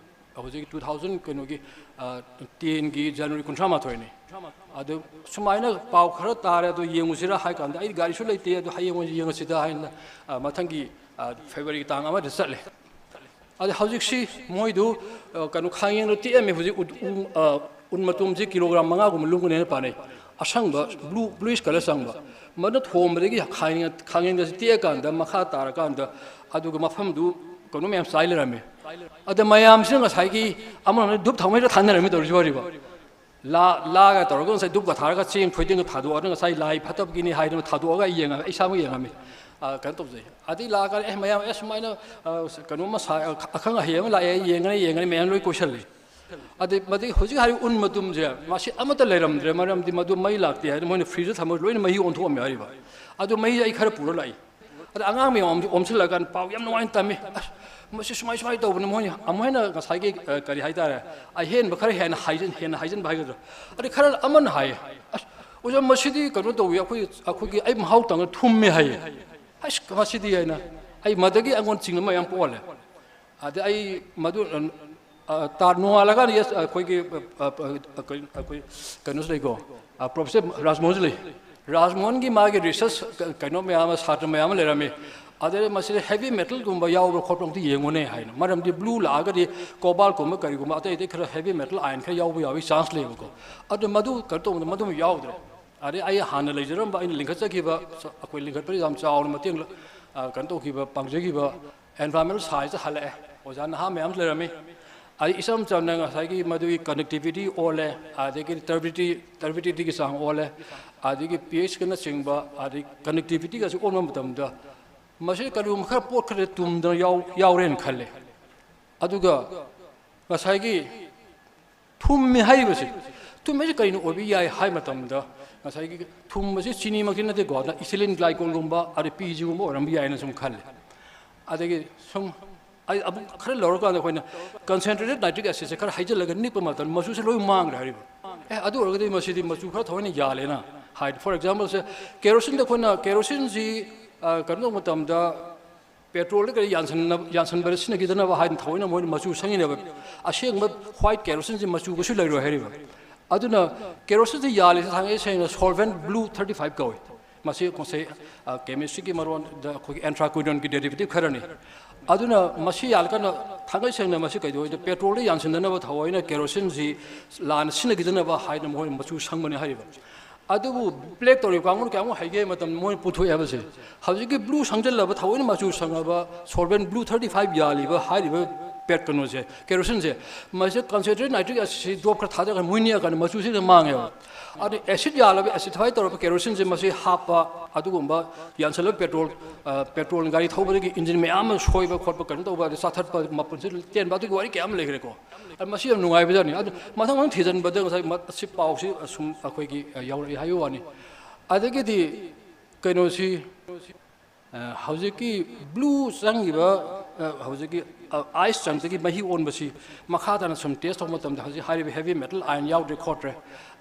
ꯍꯧꯖꯤꯛ ꯇꯨ ꯊꯥꯎꯖꯟ ꯀꯩꯅꯣꯒꯤ, ꯑ, ꯇꯦꯟꯒꯤ ꯖꯅꯋꯥꯔꯤ ꯀꯨꯟꯊ꯭ꯔꯥ ꯃꯥꯊꯣꯏꯅꯤ꯫ ꯑꯗꯨ ꯁꯨꯃꯥꯏꯅ ꯄꯥꯎ ꯈꯔ ꯇꯥꯔꯦ, ꯑꯗꯨ ꯌꯦꯡꯉꯨꯁꯤꯔꯥ ꯍꯥꯏ ꯀꯥꯟꯗ ꯑꯩ ꯒꯥꯔꯤꯁꯨ ꯂꯩꯇꯦ, ꯑꯗꯨ ꯍꯌꯦꯡ ꯑꯣꯏꯅ ꯌꯦꯡꯉꯁꯤꯗ ꯍꯥꯏꯅ, ꯑ, ꯃꯊꯪꯒꯤ, ꯑ, ꯐꯦꯕ꯭ꯔꯨꯋꯥꯔꯤꯒꯤ ꯇꯥꯡ ꯑꯃꯗ ꯆꯠꯂꯦ꯫ ꯑꯗ ꯍꯧꯖꯤꯛꯁꯤ ꯃꯣꯏꯗꯨ, ꯑ, ꯀꯩꯅꯣ, ꯈꯥꯡꯌꯦꯡꯗ ꯇꯦꯛꯑꯝꯃꯦ꯫ ꯍꯧꯖꯤꯛ ꯎ-, ꯎ-, ꯑ, ꯎꯟ ꯃꯇꯣꯝꯁꯤ ꯀꯤꯂꯣꯒ꯭ꯔꯥꯝ ꯃꯉꯥꯒꯨꯝꯕ ꯂꯨꯝꯒꯅꯦꯅ ꯄꯥꯅꯩ꯫ ꯑꯁꯪꯕ, ꯕ꯭ꯂꯨ, ꯕ꯭ꯂꯨꯏꯁ ꯀꯂꯔ ꯆꯪꯕ꯫ ꯃꯗꯨ ꯊꯣꯝꯕꯗꯒꯤ ꯈꯥꯡꯌꯦꯡ-, ꯈꯥꯡꯌꯦꯡꯗꯁꯤ ꯇꯦꯛꯑꯀꯥꯟꯗ ꯃꯈꯥ ꯇꯥꯔꯀꯥꯟꯗ ꯑꯗꯨꯒ ꯃꯐꯝꯗꯨ ꯀꯩꯅꯣ ꯃꯌꯥꯝ ꯆꯥꯏ ꯂꯩꯔꯝꯃꯦ꯫ ꯑꯗ ꯃꯌꯥꯝꯁꯤꯅ ꯉꯁꯥꯏꯒꯤ ꯑꯃꯔꯣꯝꯗ ꯗꯨꯞ ꯊꯥꯎꯃꯩꯗ ꯊꯥꯅꯔꯝꯃꯤ ꯇꯧꯔꯤꯁꯤ ꯋꯥꯔꯤꯕ꯫ ꯂꯥ-, ꯂꯥꯒ ꯇꯧꯔꯒ ꯉꯁꯥꯏ ꯗꯨꯞꯀ ꯊꯥꯔꯒ ꯆꯦꯡ ꯊꯣꯏꯗꯤꯡꯒ ꯊꯥꯗꯣꯛꯑꯒ ꯉꯁꯥꯏ ꯂꯥꯏ ꯐꯠꯇꯕꯒꯤꯅꯤ ꯍꯥꯏꯗꯅ ꯊꯥꯗꯣꯛꯑꯒ ꯑꯩ ꯌꯦꯡꯉꯝꯃꯤ, ꯑꯩ ꯏꯁꯥꯃꯛ ꯌꯦꯡꯉꯝꯃꯤ꯫ ꯑ, ꯀꯩꯅꯣ ꯇꯧꯖꯩ꯫ ꯑꯗꯩ ꯂꯥꯛꯑꯀꯥꯟꯗ, "ꯑꯦ, ꯃꯌꯥꯝ, ꯑꯦ, ꯁꯨꯃꯥꯏꯅ, ꯑ, ꯀꯩꯅꯣꯝꯃ ꯁꯥ-, ꯑ, ꯑꯈꯪ ꯑꯍꯩ ꯑꯃ ꯂꯥꯛꯑꯦ, ꯌꯦꯡꯒꯅꯤ, ꯌꯦꯡꯒꯅꯤ", ꯃꯌꯥꯝ ꯂꯣꯏ ꯀꯣꯏꯁꯜꯂꯤ꯫ ꯑꯗꯩ ꯃꯗꯩ ꯍꯧꯖꯤꯛ ꯍꯥꯏꯔꯤꯕ ꯎꯟ ꯃꯇꯨꯝꯁꯦ, ꯃꯁꯤ ꯑꯃꯠꯇ ꯂꯩꯔꯝꯗ꯭ꯔꯦ, ꯃꯔꯝꯗꯤ ꯃꯗꯨ ꯃꯩ ꯂꯥꯛꯇꯦ ꯍꯥꯏꯗꯅ ꯃꯣꯏꯅ ꯐ꯭ꯔꯤꯖꯇ ꯊꯝꯕ ꯂꯣꯏꯅ ꯃꯍꯤ ꯑꯣꯟꯊꯣꯛꯑꯝꯃꯦ ꯍꯥꯏꯔꯤꯕ꯫ ꯑꯗꯨ ꯃꯍꯤꯁꯦ ꯑꯩ ꯈꯔ ꯄꯨꯔ ꯂꯥꯛꯏ꯫ ꯑꯗ ꯑꯉꯥꯡ ꯃꯌꯥꯝ ꯑꯃꯁꯨ ꯑꯣꯝꯁꯤꯜꯂꯀꯥꯟꯗ ꯄꯥꯎ ꯌꯥꯝ ꯅꯨꯡꯉꯥꯏꯅ ꯇꯝꯃꯤ꯫ ꯑꯁ, ꯃꯁꯤ ꯁꯨꯃꯥꯏ ꯁꯨꯃꯥꯏꯅ ꯇꯧꯕꯅꯤ, ꯃꯣꯏꯅ ꯑꯃꯨꯛ ꯍꯦꯟꯅ ꯉꯁꯥꯏꯒꯤ, ꯑ, ꯀꯔꯤ ꯍꯥꯏꯇꯥꯔꯦ, ꯑꯍꯦꯟꯕ ꯈꯔ ꯍꯦꯟꯅ ꯍꯥꯏꯖꯤꯟ-, ꯍꯦꯟꯅ ꯍꯥꯏꯖꯤꯟꯕ ꯍꯥꯏꯒꯗ꯭ꯔꯥ꯫ ꯑꯗꯩ ꯈꯔ ꯑꯃꯅ ꯍꯥꯏꯌꯦ, "ꯑꯁ, ꯑꯣꯖꯥ, ꯃꯁꯤꯗꯤ ꯀꯩꯅꯣ ꯇꯧꯋꯤ, ꯑꯩꯈꯣꯏ, ꯑꯩꯈꯣꯏꯒꯤ ꯑꯩ ꯃꯍꯥꯎ ꯇꯪꯉ ꯊꯨꯝꯃꯦ" ꯍꯥꯏꯌꯦ꯫ ꯑꯁ, ꯃꯁꯤꯗꯤ ꯍꯥꯏꯅ ꯑꯩ ꯃꯗꯒꯤ ꯑꯩꯉꯣꯟꯗ ꯆꯤꯡꯅꯕ ꯃꯌꯥꯝ ꯄꯣꯛꯍꯜꯂꯦ꯫ ꯑꯗꯩ ꯑꯩ ꯃꯗꯨ, ꯑ, ꯇꯥ-, ꯅꯣꯡꯉꯥꯜꯂꯀꯥꯟꯗ, yes, ꯑꯩꯈꯣꯏꯒꯤ, ꯑ, ꯑ, ꯑ, ꯀꯩ-, ꯑꯩꯈꯣꯏ ꯀꯩꯅꯣꯁꯨ ꯂꯩꯀꯣ, ꯑ, ꯄ꯭ꯔꯣꯐꯦꯁꯔ ꯔꯥꯖꯃꯣꯍꯟꯁꯨ ꯂꯩ꯫ ꯔꯥꯖꯃꯣꯍꯟꯒꯤ ꯃꯥꯒꯤ ꯔꯤꯁꯔꯁ ꯀ-, ꯀꯩꯅꯣ ꯃꯌꯥꯝ ꯑꯃ, ꯁꯥꯇ꯭ꯔ ꯃꯌꯥꯝ ꯑꯃ ꯂꯩꯔꯝꯃꯤ꯫ ꯑꯗꯩ ꯃꯁꯤꯗ heavy metalꯒꯨꯝꯕ ꯌꯥꯎꯕ꯭ꯔꯥ ꯈꯣꯠꯄ꯭ꯔꯥ ꯑꯝꯇ ꯌꯦꯡꯉꯨꯅꯦ ꯍꯥꯏꯅ꯫ ꯃꯔꯝꯗꯤ blue ꯂꯥꯛꯑꯒꯗꯤ cobaltꯀꯨꯝꯕ ꯀꯔꯤꯒꯨꯝꯕ ꯑꯇꯩ ꯑꯇꯩ ꯈꯔ heavy metal ion ꯈꯔ ꯌꯥꯎꯕ ꯌꯥꯕꯒꯤ chance ꯂꯩꯌꯦꯕꯀꯣ꯫ ꯑꯗꯨ ꯃꯗꯨ ꯀꯩꯅꯣ ꯇꯧꯕꯗ ꯃꯗꯨ ꯌꯥꯎꯗ꯭ꯔꯦ꯫ ꯑꯗꯩ ꯑꯩ ꯍꯥꯟꯅ ꯂꯩꯖꯔꯝꯕ, ꯑꯩꯅ ꯂꯤꯡꯈꯠꯆꯈꯤꯕ, ꯑꯩꯈꯣꯏ ꯂꯤꯡꯈꯠꯄꯗ ꯌꯥꯝ ꯆꯥꯎꯅ ꯃꯇꯦꯡ, ꯑ, ꯀꯩꯅꯣ ꯇꯧꯈꯤꯕ, ꯄꯥꯡꯖꯈꯤꯕ environmental scienceꯇ ꯍꯜꯂꯛꯑꯦ꯫ ꯑꯣꯖꯥ ꯅꯍꯥ ꯃꯌꯥꯝꯁꯨ ꯂꯩꯔꯝꯃꯤ꯫ ꯑꯗꯩ ꯏꯆꯝ ꯆꯝꯅ ꯉꯁꯥꯏꯒꯤ ꯃꯗꯨꯒꯤ connectivity ꯑꯣꯜꯂꯦ, ꯑꯗꯒꯤ turbidity, turbidity ꯒꯤ ꯆꯥꯡ ꯑꯣꯜꯂꯦ, ꯑꯗꯒꯤ pH ꯀꯅꯆꯤꯡꯕ, ꯑꯗꯩ connectivity ꯒꯁꯤ ꯑꯣꯟꯕ ꯃꯇꯝꯗ ꯃꯁꯤ ꯀꯔꯤꯒꯨꯝꯕ ꯈꯔ ꯄꯣꯠ ꯈꯔ ꯇꯨꯝꯗꯅ ꯌꯥꯎ-, ꯌꯥꯎꯔꯦꯅ ꯈꯜꯂꯦ꯫ ꯑꯗꯨꯒ ꯉꯁꯥꯏꯒꯤ ꯊꯨꯝꯃꯤ ꯍꯥꯏꯔꯤꯕꯁꯤ, ꯊꯨꯝ ꯍꯥꯏꯁꯤ ꯀꯔꯤꯅ ꯑꯣꯏꯕ ꯌꯥꯏ ꯍꯥꯏ ꯃꯇꯝꯗ, ꯉꯁꯥꯏꯒꯤ ꯊꯨꯝ ꯑꯁꯤ ꯆꯤꯅꯤꯃꯛꯇꯤ ꯅꯠꯇꯦꯀꯣ, ꯑꯗꯨꯅ ethylene glycolꯒꯨꯝꯕ, ꯑꯗꯩ ꯄꯤꯖꯤꯒꯨꯝꯕ ꯑꯣꯏꯔꯝꯕ ꯌꯥꯏꯅ ꯁꯨꯝ ꯈꯜꯂꯤ꯫ ꯑꯗꯒꯤ ꯁꯨꯝ ꯑꯩ ꯑꯃꯨꯛ ꯈꯔ ꯂꯧꯔꯀꯥꯟꯗ ꯑꯩꯈꯣꯏꯅ concentrated nitric acidꯁꯦ ꯈꯔ ꯍꯩꯖꯤꯜꯂꯒ ꯅꯤꯛꯄ ꯃꯇꯝꯗ ꯃꯆꯨꯁꯦ ꯂꯣꯏ ꯃꯥꯡꯈ꯭ꯔꯦ ꯍꯥꯏꯔꯤꯕ꯫ ꯑꯦ, ꯑꯗꯨ ꯑꯣꯏꯔꯒꯗꯤ ꯃꯁꯤꯗꯤ ꯃꯆꯨ ꯈꯔ ꯊꯑꯣꯏꯅ ꯌꯥꯜꯂꯦꯅ ꯍꯥꯏ꯫ For exampleꯁꯦ, ꯀꯦꯔꯣꯁꯤꯟꯗ ꯑꯩꯈꯣꯏꯅ, ꯀꯦꯔꯣꯁꯤꯟꯁꯤ, ꯑ, ꯀꯩꯅꯣ ꯇꯧꯕ ꯃꯇꯝꯗ, ꯄꯦꯇ꯭ꯔꯣꯜꯗ ꯀꯔꯤ ꯌꯥꯟꯁꯤꯟꯅꯕ-, ꯌꯥꯟꯁꯤꯟꯕꯗ ꯁꯤꯖꯤꯟꯅꯈꯤꯗꯅꯕ ꯍꯥꯏꯅ ꯊꯑꯣꯏꯅ ꯃꯣꯏꯅ ꯃꯆꯨ ꯁꯪꯉꯤꯅꯦꯕ꯫ ꯑꯁꯦꯡꯕ white ꯀꯦꯔꯣꯁꯤꯟꯁꯤ ꯃꯆꯨ ꯀꯩꯁꯨ ꯂꯩꯔꯣꯏ ꯍꯥꯏꯔꯤꯕ꯫ ꯑꯗꯨꯅ ꯀꯦꯔꯣꯁꯤꯟꯁꯤ ꯌꯥꯜꯂꯤꯁꯤ ꯊꯥꯡꯒꯩ ꯁꯦꯡꯅ solvent blue thirty five ꯀꯧꯏ꯫ ꯃꯁꯤ ꯉꯁꯥꯏ, ꯑ, chemistryꯒꯤ ꯃꯔꯣꯟꯗ ꯑꯩꯈꯣꯏꯒꯤ anthracnonꯒꯤ derivative ꯈꯔꯅꯤ꯫ ꯑꯗꯨꯅ ꯃꯁꯤ ꯌꯥꯜꯂꯀꯥꯟꯗ ꯊꯥꯡꯒꯩ ꯁꯦꯡꯅ ꯃꯁꯤ ꯀꯩꯗꯧꯋꯦꯗ ꯄꯦꯇ꯭ꯔꯣꯜꯗ ꯌꯥꯟꯁꯤꯟꯗꯅꯕ ꯊꯑꯣꯏꯅ ꯀꯦꯔꯣꯁꯤꯟꯁꯤ ꯂꯥꯟꯅ ꯁꯤꯖꯤꯟꯅꯈꯤꯗꯅꯕ ꯍꯥꯏꯅ ꯃꯣꯏꯅ ꯃꯆꯨ ꯁꯪꯕꯅꯤ ꯍꯥꯏꯔꯤꯕ꯫ ꯑꯗꯨꯕꯨ black ꯇꯧꯔꯤꯕ ꯀꯥꯡꯕꯨꯅ ꯀꯌꯥꯃꯨꯛ ꯍꯩꯒꯦ ꯍꯥꯏꯕ ꯃꯇꯝꯗ ꯃꯣꯏꯅ ꯄꯨꯊꯣꯛꯑꯦ ꯍꯥꯏꯕꯁꯦ꯫ ꯍꯧꯖꯤꯛꯀꯤ blue ꯁꯪꯖꯜꯂꯕ, ꯊꯑꯣꯏꯅ ꯃꯆꯨ ꯁꯪꯉꯕ solvent blue thirty five ꯌꯥꯜꯂꯤꯕ ꯍꯥꯏꯔꯤꯕ ꯄꯦꯠ ꯀꯩꯅꯣꯁꯦ, ꯀꯦꯔꯣꯁꯤꯟꯁꯦ, ꯃꯁꯤꯗ concentrated nitric acidꯁꯤ drop ꯈꯔ ꯊꯥꯗꯔꯒ ꯃꯣꯏ ꯅꯤꯛꯑꯀꯥꯟꯗ ꯃꯆꯨꯁꯤ ꯍꯦꯛꯇ ꯃꯥꯡꯉꯦꯕ꯫ ꯑꯗꯨ acid ꯌꯥꯜꯂꯕ, acidify ꯇꯧꯔꯕ ꯀꯦꯔꯣꯁꯤꯟꯁꯦ ꯃꯁꯤ ꯍꯥꯞꯄ, ꯑꯗꯨꯒꯨꯝꯕ ꯌꯥꯟꯁꯤꯜꯂꯕ ꯄꯦꯇ꯭ꯔꯣꯜ, ꯑ, ꯄꯦꯇ꯭ꯔꯣꯜ ꯒꯥꯔꯤ ꯊꯧꯕꯗꯒꯤ engine ꯃꯌꯥꯝ ꯑꯃ ꯁꯣꯏꯕ ꯈꯣꯠꯄ, ꯀꯩꯅꯣ ꯇꯧꯕ, ꯑꯗꯩ ꯆꯥꯊꯠꯄ, ꯃꯄꯨꯟꯁꯤ ꯇꯦꯟꯕ, ꯑꯗꯨꯒꯤ ꯋꯥꯔꯤ ꯀꯌꯥ ꯑꯃ ꯂꯩꯈ꯭ꯔꯦꯀꯣ꯫ ꯑꯗꯨ ꯃꯁꯤ ꯌꯥꯝ ꯅꯨꯡꯉꯥꯏꯕꯖꯥꯠꯅꯤ꯫ ꯑꯗꯨ ꯃꯊꯪ ꯃꯊꯪ ꯊꯤꯖꯤꯟꯕꯗ ꯉꯁꯥꯏ ꯃ-, ꯑꯁꯤ ꯄꯥꯎꯁꯤ ꯑꯁꯨꯝ ꯑꯩꯈꯣꯏꯒꯤ, ꯑ, ꯌꯥꯎꯔꯛꯏ ꯍꯥꯏꯕ ꯋꯥꯅꯤ꯫ ꯑꯗꯒꯤꯗꯤ ꯀꯩꯅꯣꯁꯤ, ꯍꯧꯖꯤꯛꯀꯤ ꯕ꯭ꯂꯨ ꯆꯪꯉꯤꯕ, ꯍꯧꯖꯤꯛꯀꯤ ꯑꯥꯏꯁ ꯆꯪꯗꯒꯤ ꯃꯍꯤ ꯑꯣꯟꯕꯁꯤ ꯃꯈꯥ ꯇꯥꯅ ꯁꯨꯝ ꯇꯦꯁ ꯇꯧꯕ ꯃꯇꯝꯗ ꯍꯧꯖꯤꯛ ꯍꯥꯏꯔꯤꯕ ꯍꯦꯚꯤ ꯃꯦꯇꯜ ꯑꯥꯏꯟ ꯌꯥꯎꯗ꯭ꯔꯦ ꯈꯣꯠꯇ꯭ꯔꯦ,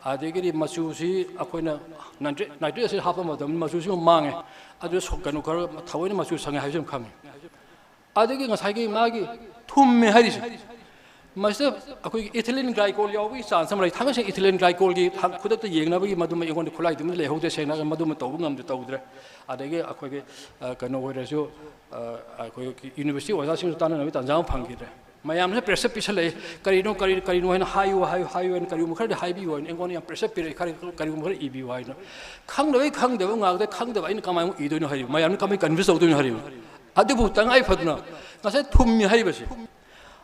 ꯑꯗꯒꯤꯗꯤ ꯃꯆꯨꯁꯤ ꯑꯩꯈꯣꯏꯅ ꯅꯥꯏꯇ꯭ꯔꯤꯛ ꯅꯥꯏꯇ꯭ꯔꯤꯛ ꯑꯦꯁꯤꯗ ꯍꯥꯞꯄ ꯃꯇꯝꯗ ꯃꯆꯨꯁꯤ ꯑꯃꯨꯛ ꯃꯥꯡꯉꯦ꯫ ꯑꯗꯨ ꯁꯣ- ꯀꯩꯅꯣ ꯈꯔ ꯊꯑꯣꯏꯅ ꯃꯆꯨ ꯁꯪꯉꯦ ꯍꯥꯏꯕꯁꯤ ꯑꯃ ꯈꯪꯉꯤ꯫ ꯑꯗꯒꯤ ꯉꯁꯥꯏꯒꯤ ꯃꯥꯒꯤ ꯊꯨꯝꯃꯦ ꯍꯥꯏꯔꯤꯁꯦ, ꯃꯁꯤꯗ ꯑꯩꯈꯣꯏꯒꯤ ꯏꯊꯤꯂꯤꯟ ꯒ꯭ꯂꯥꯏꯀꯣꯜ ꯌꯥꯎꯕꯒꯤ ꯆꯥꯟꯁ ꯑꯃ ꯂꯩ꯫ ꯊꯥꯡꯒꯩ ꯁꯦꯡꯅ ꯏꯊꯤꯂꯤꯟ ꯒ꯭ꯂꯥꯏꯀꯣꯜꯒꯤ ꯈꯨꯗꯛꯇ ꯌꯦꯡꯅꯕꯒꯤ ꯃꯗꯨꯃ ꯑꯩꯉꯣꯟꯗ ꯈꯨꯠꯂꯥꯏꯗꯨꯃꯗꯤ ꯂꯩꯍꯧꯗꯦ, ꯁꯦꯡꯅ ꯃꯗꯨꯃ ꯇꯧꯕ ꯉꯝꯗꯦ, ꯇꯧꯗ꯭ꯔꯦ꯫ ꯑꯗꯒꯤ ꯑꯩꯈꯣꯏꯒꯤ ꯀꯩꯅꯣ ꯑꯣꯏꯔꯁꯨ, ꯑꯩꯈꯣꯏꯒꯤ ꯌꯨꯅꯤꯚꯔꯁꯤꯇꯤ ꯑꯣꯖꯥꯁꯤꯡꯁꯨ ꯇꯥꯟꯅꯅꯕꯒꯤ ꯇꯥꯟꯖꯥ ꯑꯃ ꯐꯪꯈꯤꯗ꯭ꯔꯦ꯫ ꯃꯌꯥꯝꯁꯦ ꯄ꯭ꯔꯦꯁꯔ ꯄꯤꯁꯜꯂꯛꯑꯦ, ꯀꯔꯤꯅꯣ ꯀꯔꯤ ꯀꯔꯤꯅꯣ ꯍꯥꯏꯅ ꯍꯥꯏꯌꯨ ꯍꯥꯏꯌꯨ ꯍꯥꯏꯌꯨ ꯍꯥꯏꯅ ꯀꯔꯤꯒꯨꯝꯕ ꯈꯔꯗꯤ ꯍꯥꯏꯕꯤꯌꯨ ꯍꯥꯏꯅ ꯑꯩꯉꯣꯟꯗ ꯌꯥꯝ ꯄ꯭ꯔꯦꯁꯔ ꯄꯤꯔꯛꯑꯦ, ꯈꯔ ꯀꯔꯤꯒꯨꯝꯕ ꯈꯔ ꯏꯕꯤꯌꯨ ꯍꯥꯏꯅ꯫ ꯈꯪꯗꯕꯩ ꯈꯪꯗꯕ ꯉꯥꯛꯇ, ꯈꯪꯗꯕ ꯑꯩꯅ ꯀꯃꯥꯏꯅ ꯏꯗꯣꯏꯅꯣ ꯍꯥꯏꯔꯤꯕ, ꯃꯌꯥꯝꯅ ꯀꯃꯥꯏꯅ ꯀꯟꯚꯤꯟꯁ ꯇꯧꯗꯣꯏꯅꯣ ꯍꯥꯏꯔꯤꯕ꯫ ꯑꯗꯨꯕꯨ ꯇꯉꯥꯏ ꯐꯗꯅ ꯉꯁꯥꯏ ꯊꯨꯝꯃꯤ ꯍꯥꯏꯔꯤꯕꯁꯦ,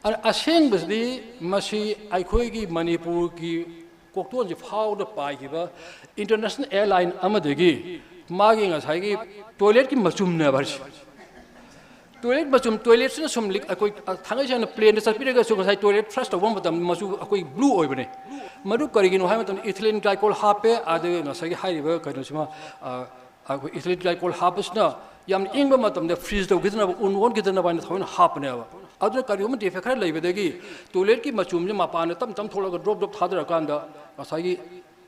ꯑ- ꯑꯁꯦꯡꯕꯁꯤꯗꯤ ꯃꯁꯤ ꯑꯩꯈꯣꯏꯒꯤ ꯃꯅꯤꯄꯨꯔꯒꯤ ꯀꯣꯛꯇꯣꯟꯁꯤ ꯐꯥꯎꯗ ꯄꯥꯏꯈꯤꯕ ꯏꯟꯇꯔꯅꯦꯁꯅꯦꯜ ꯑꯦꯌꯔꯂꯥꯏꯟ ꯑꯃꯗꯒꯤ ꯃꯥꯒꯤ ꯉꯁꯥꯏꯒꯤ ꯇꯣꯏꯂꯦꯠꯀꯤ ꯃꯆꯨꯝꯅꯦꯕ ꯍꯥꯏꯁꯦ꯫ ꯇꯣꯏꯂꯦꯠ ꯃꯆꯨꯝ, ꯇꯣꯏꯂꯦꯠꯁꯤꯅ ꯁꯨꯝ ꯂꯤꯛ ꯑꯩꯈꯣꯏ ꯊꯥꯡꯒꯩ ꯁꯦꯡꯅ ꯄ꯭ꯂꯦꯟꯗ ꯆꯠꯄꯤꯔꯒꯁꯨ ꯉꯁꯥꯏ ꯇꯣꯏꯂꯦꯠ ꯐ꯭ꯂꯁ ꯇꯧꯕ ꯃꯇꯝꯗ ꯃꯆꯨ ꯑꯩꯈꯣꯏ ꯕ꯭ꯂꯨ ꯑꯣꯏꯕꯅꯦ꯫ ꯃꯗꯨ ꯀꯔꯤꯒꯤꯅꯣ ꯍꯥꯏꯕ ꯃꯇꯝꯗ ꯏꯊꯤꯂꯤꯟ ꯒ꯭ꯂꯥꯏꯀꯣꯜ ꯍꯥꯞꯄꯦ, ꯑꯗꯨꯒ ꯉꯁꯥꯏꯒꯤ ꯍꯥꯏꯔꯤꯕ ꯀꯩꯅꯣꯁꯤꯃ, ꯑ, ꯑꯩꯈꯣꯏ ꯏꯊꯤꯂꯤꯟ ꯒ꯭ꯂꯥꯏꯀꯣꯜ ꯍꯥꯞꯄꯁꯤꯅ ꯌꯥꯝ ꯏꯪꯕ ꯃꯇꯝꯗ ꯐ꯭ꯔꯤꯖ ꯇꯧꯈꯤꯗꯅꯕ, ꯎꯟ ꯑꯣꯟꯈꯤꯗꯅꯕ ꯍꯥꯏꯅ ꯊꯑꯣꯏꯅ ꯍꯥꯞꯄꯅꯦꯕ꯫ ꯑꯗꯨꯅ ꯀꯔꯤꯒꯨꯝꯕ ꯗꯤꯐꯦꯛ ꯈꯔ ꯂꯩꯕꯗꯒꯤ ꯇꯣꯏꯂꯦꯠꯀꯤ ꯃꯆꯨꯝꯁꯦ ꯃꯄꯥꯟꯗ ꯇꯞ ꯇꯞ ꯊꯣꯛꯂꯒ ꯗ꯭ꯔꯣꯞ ꯗ꯭ꯔꯣꯞ ꯊꯥꯗꯔꯀꯥꯟꯗ ꯉꯁꯥꯏꯒꯤ,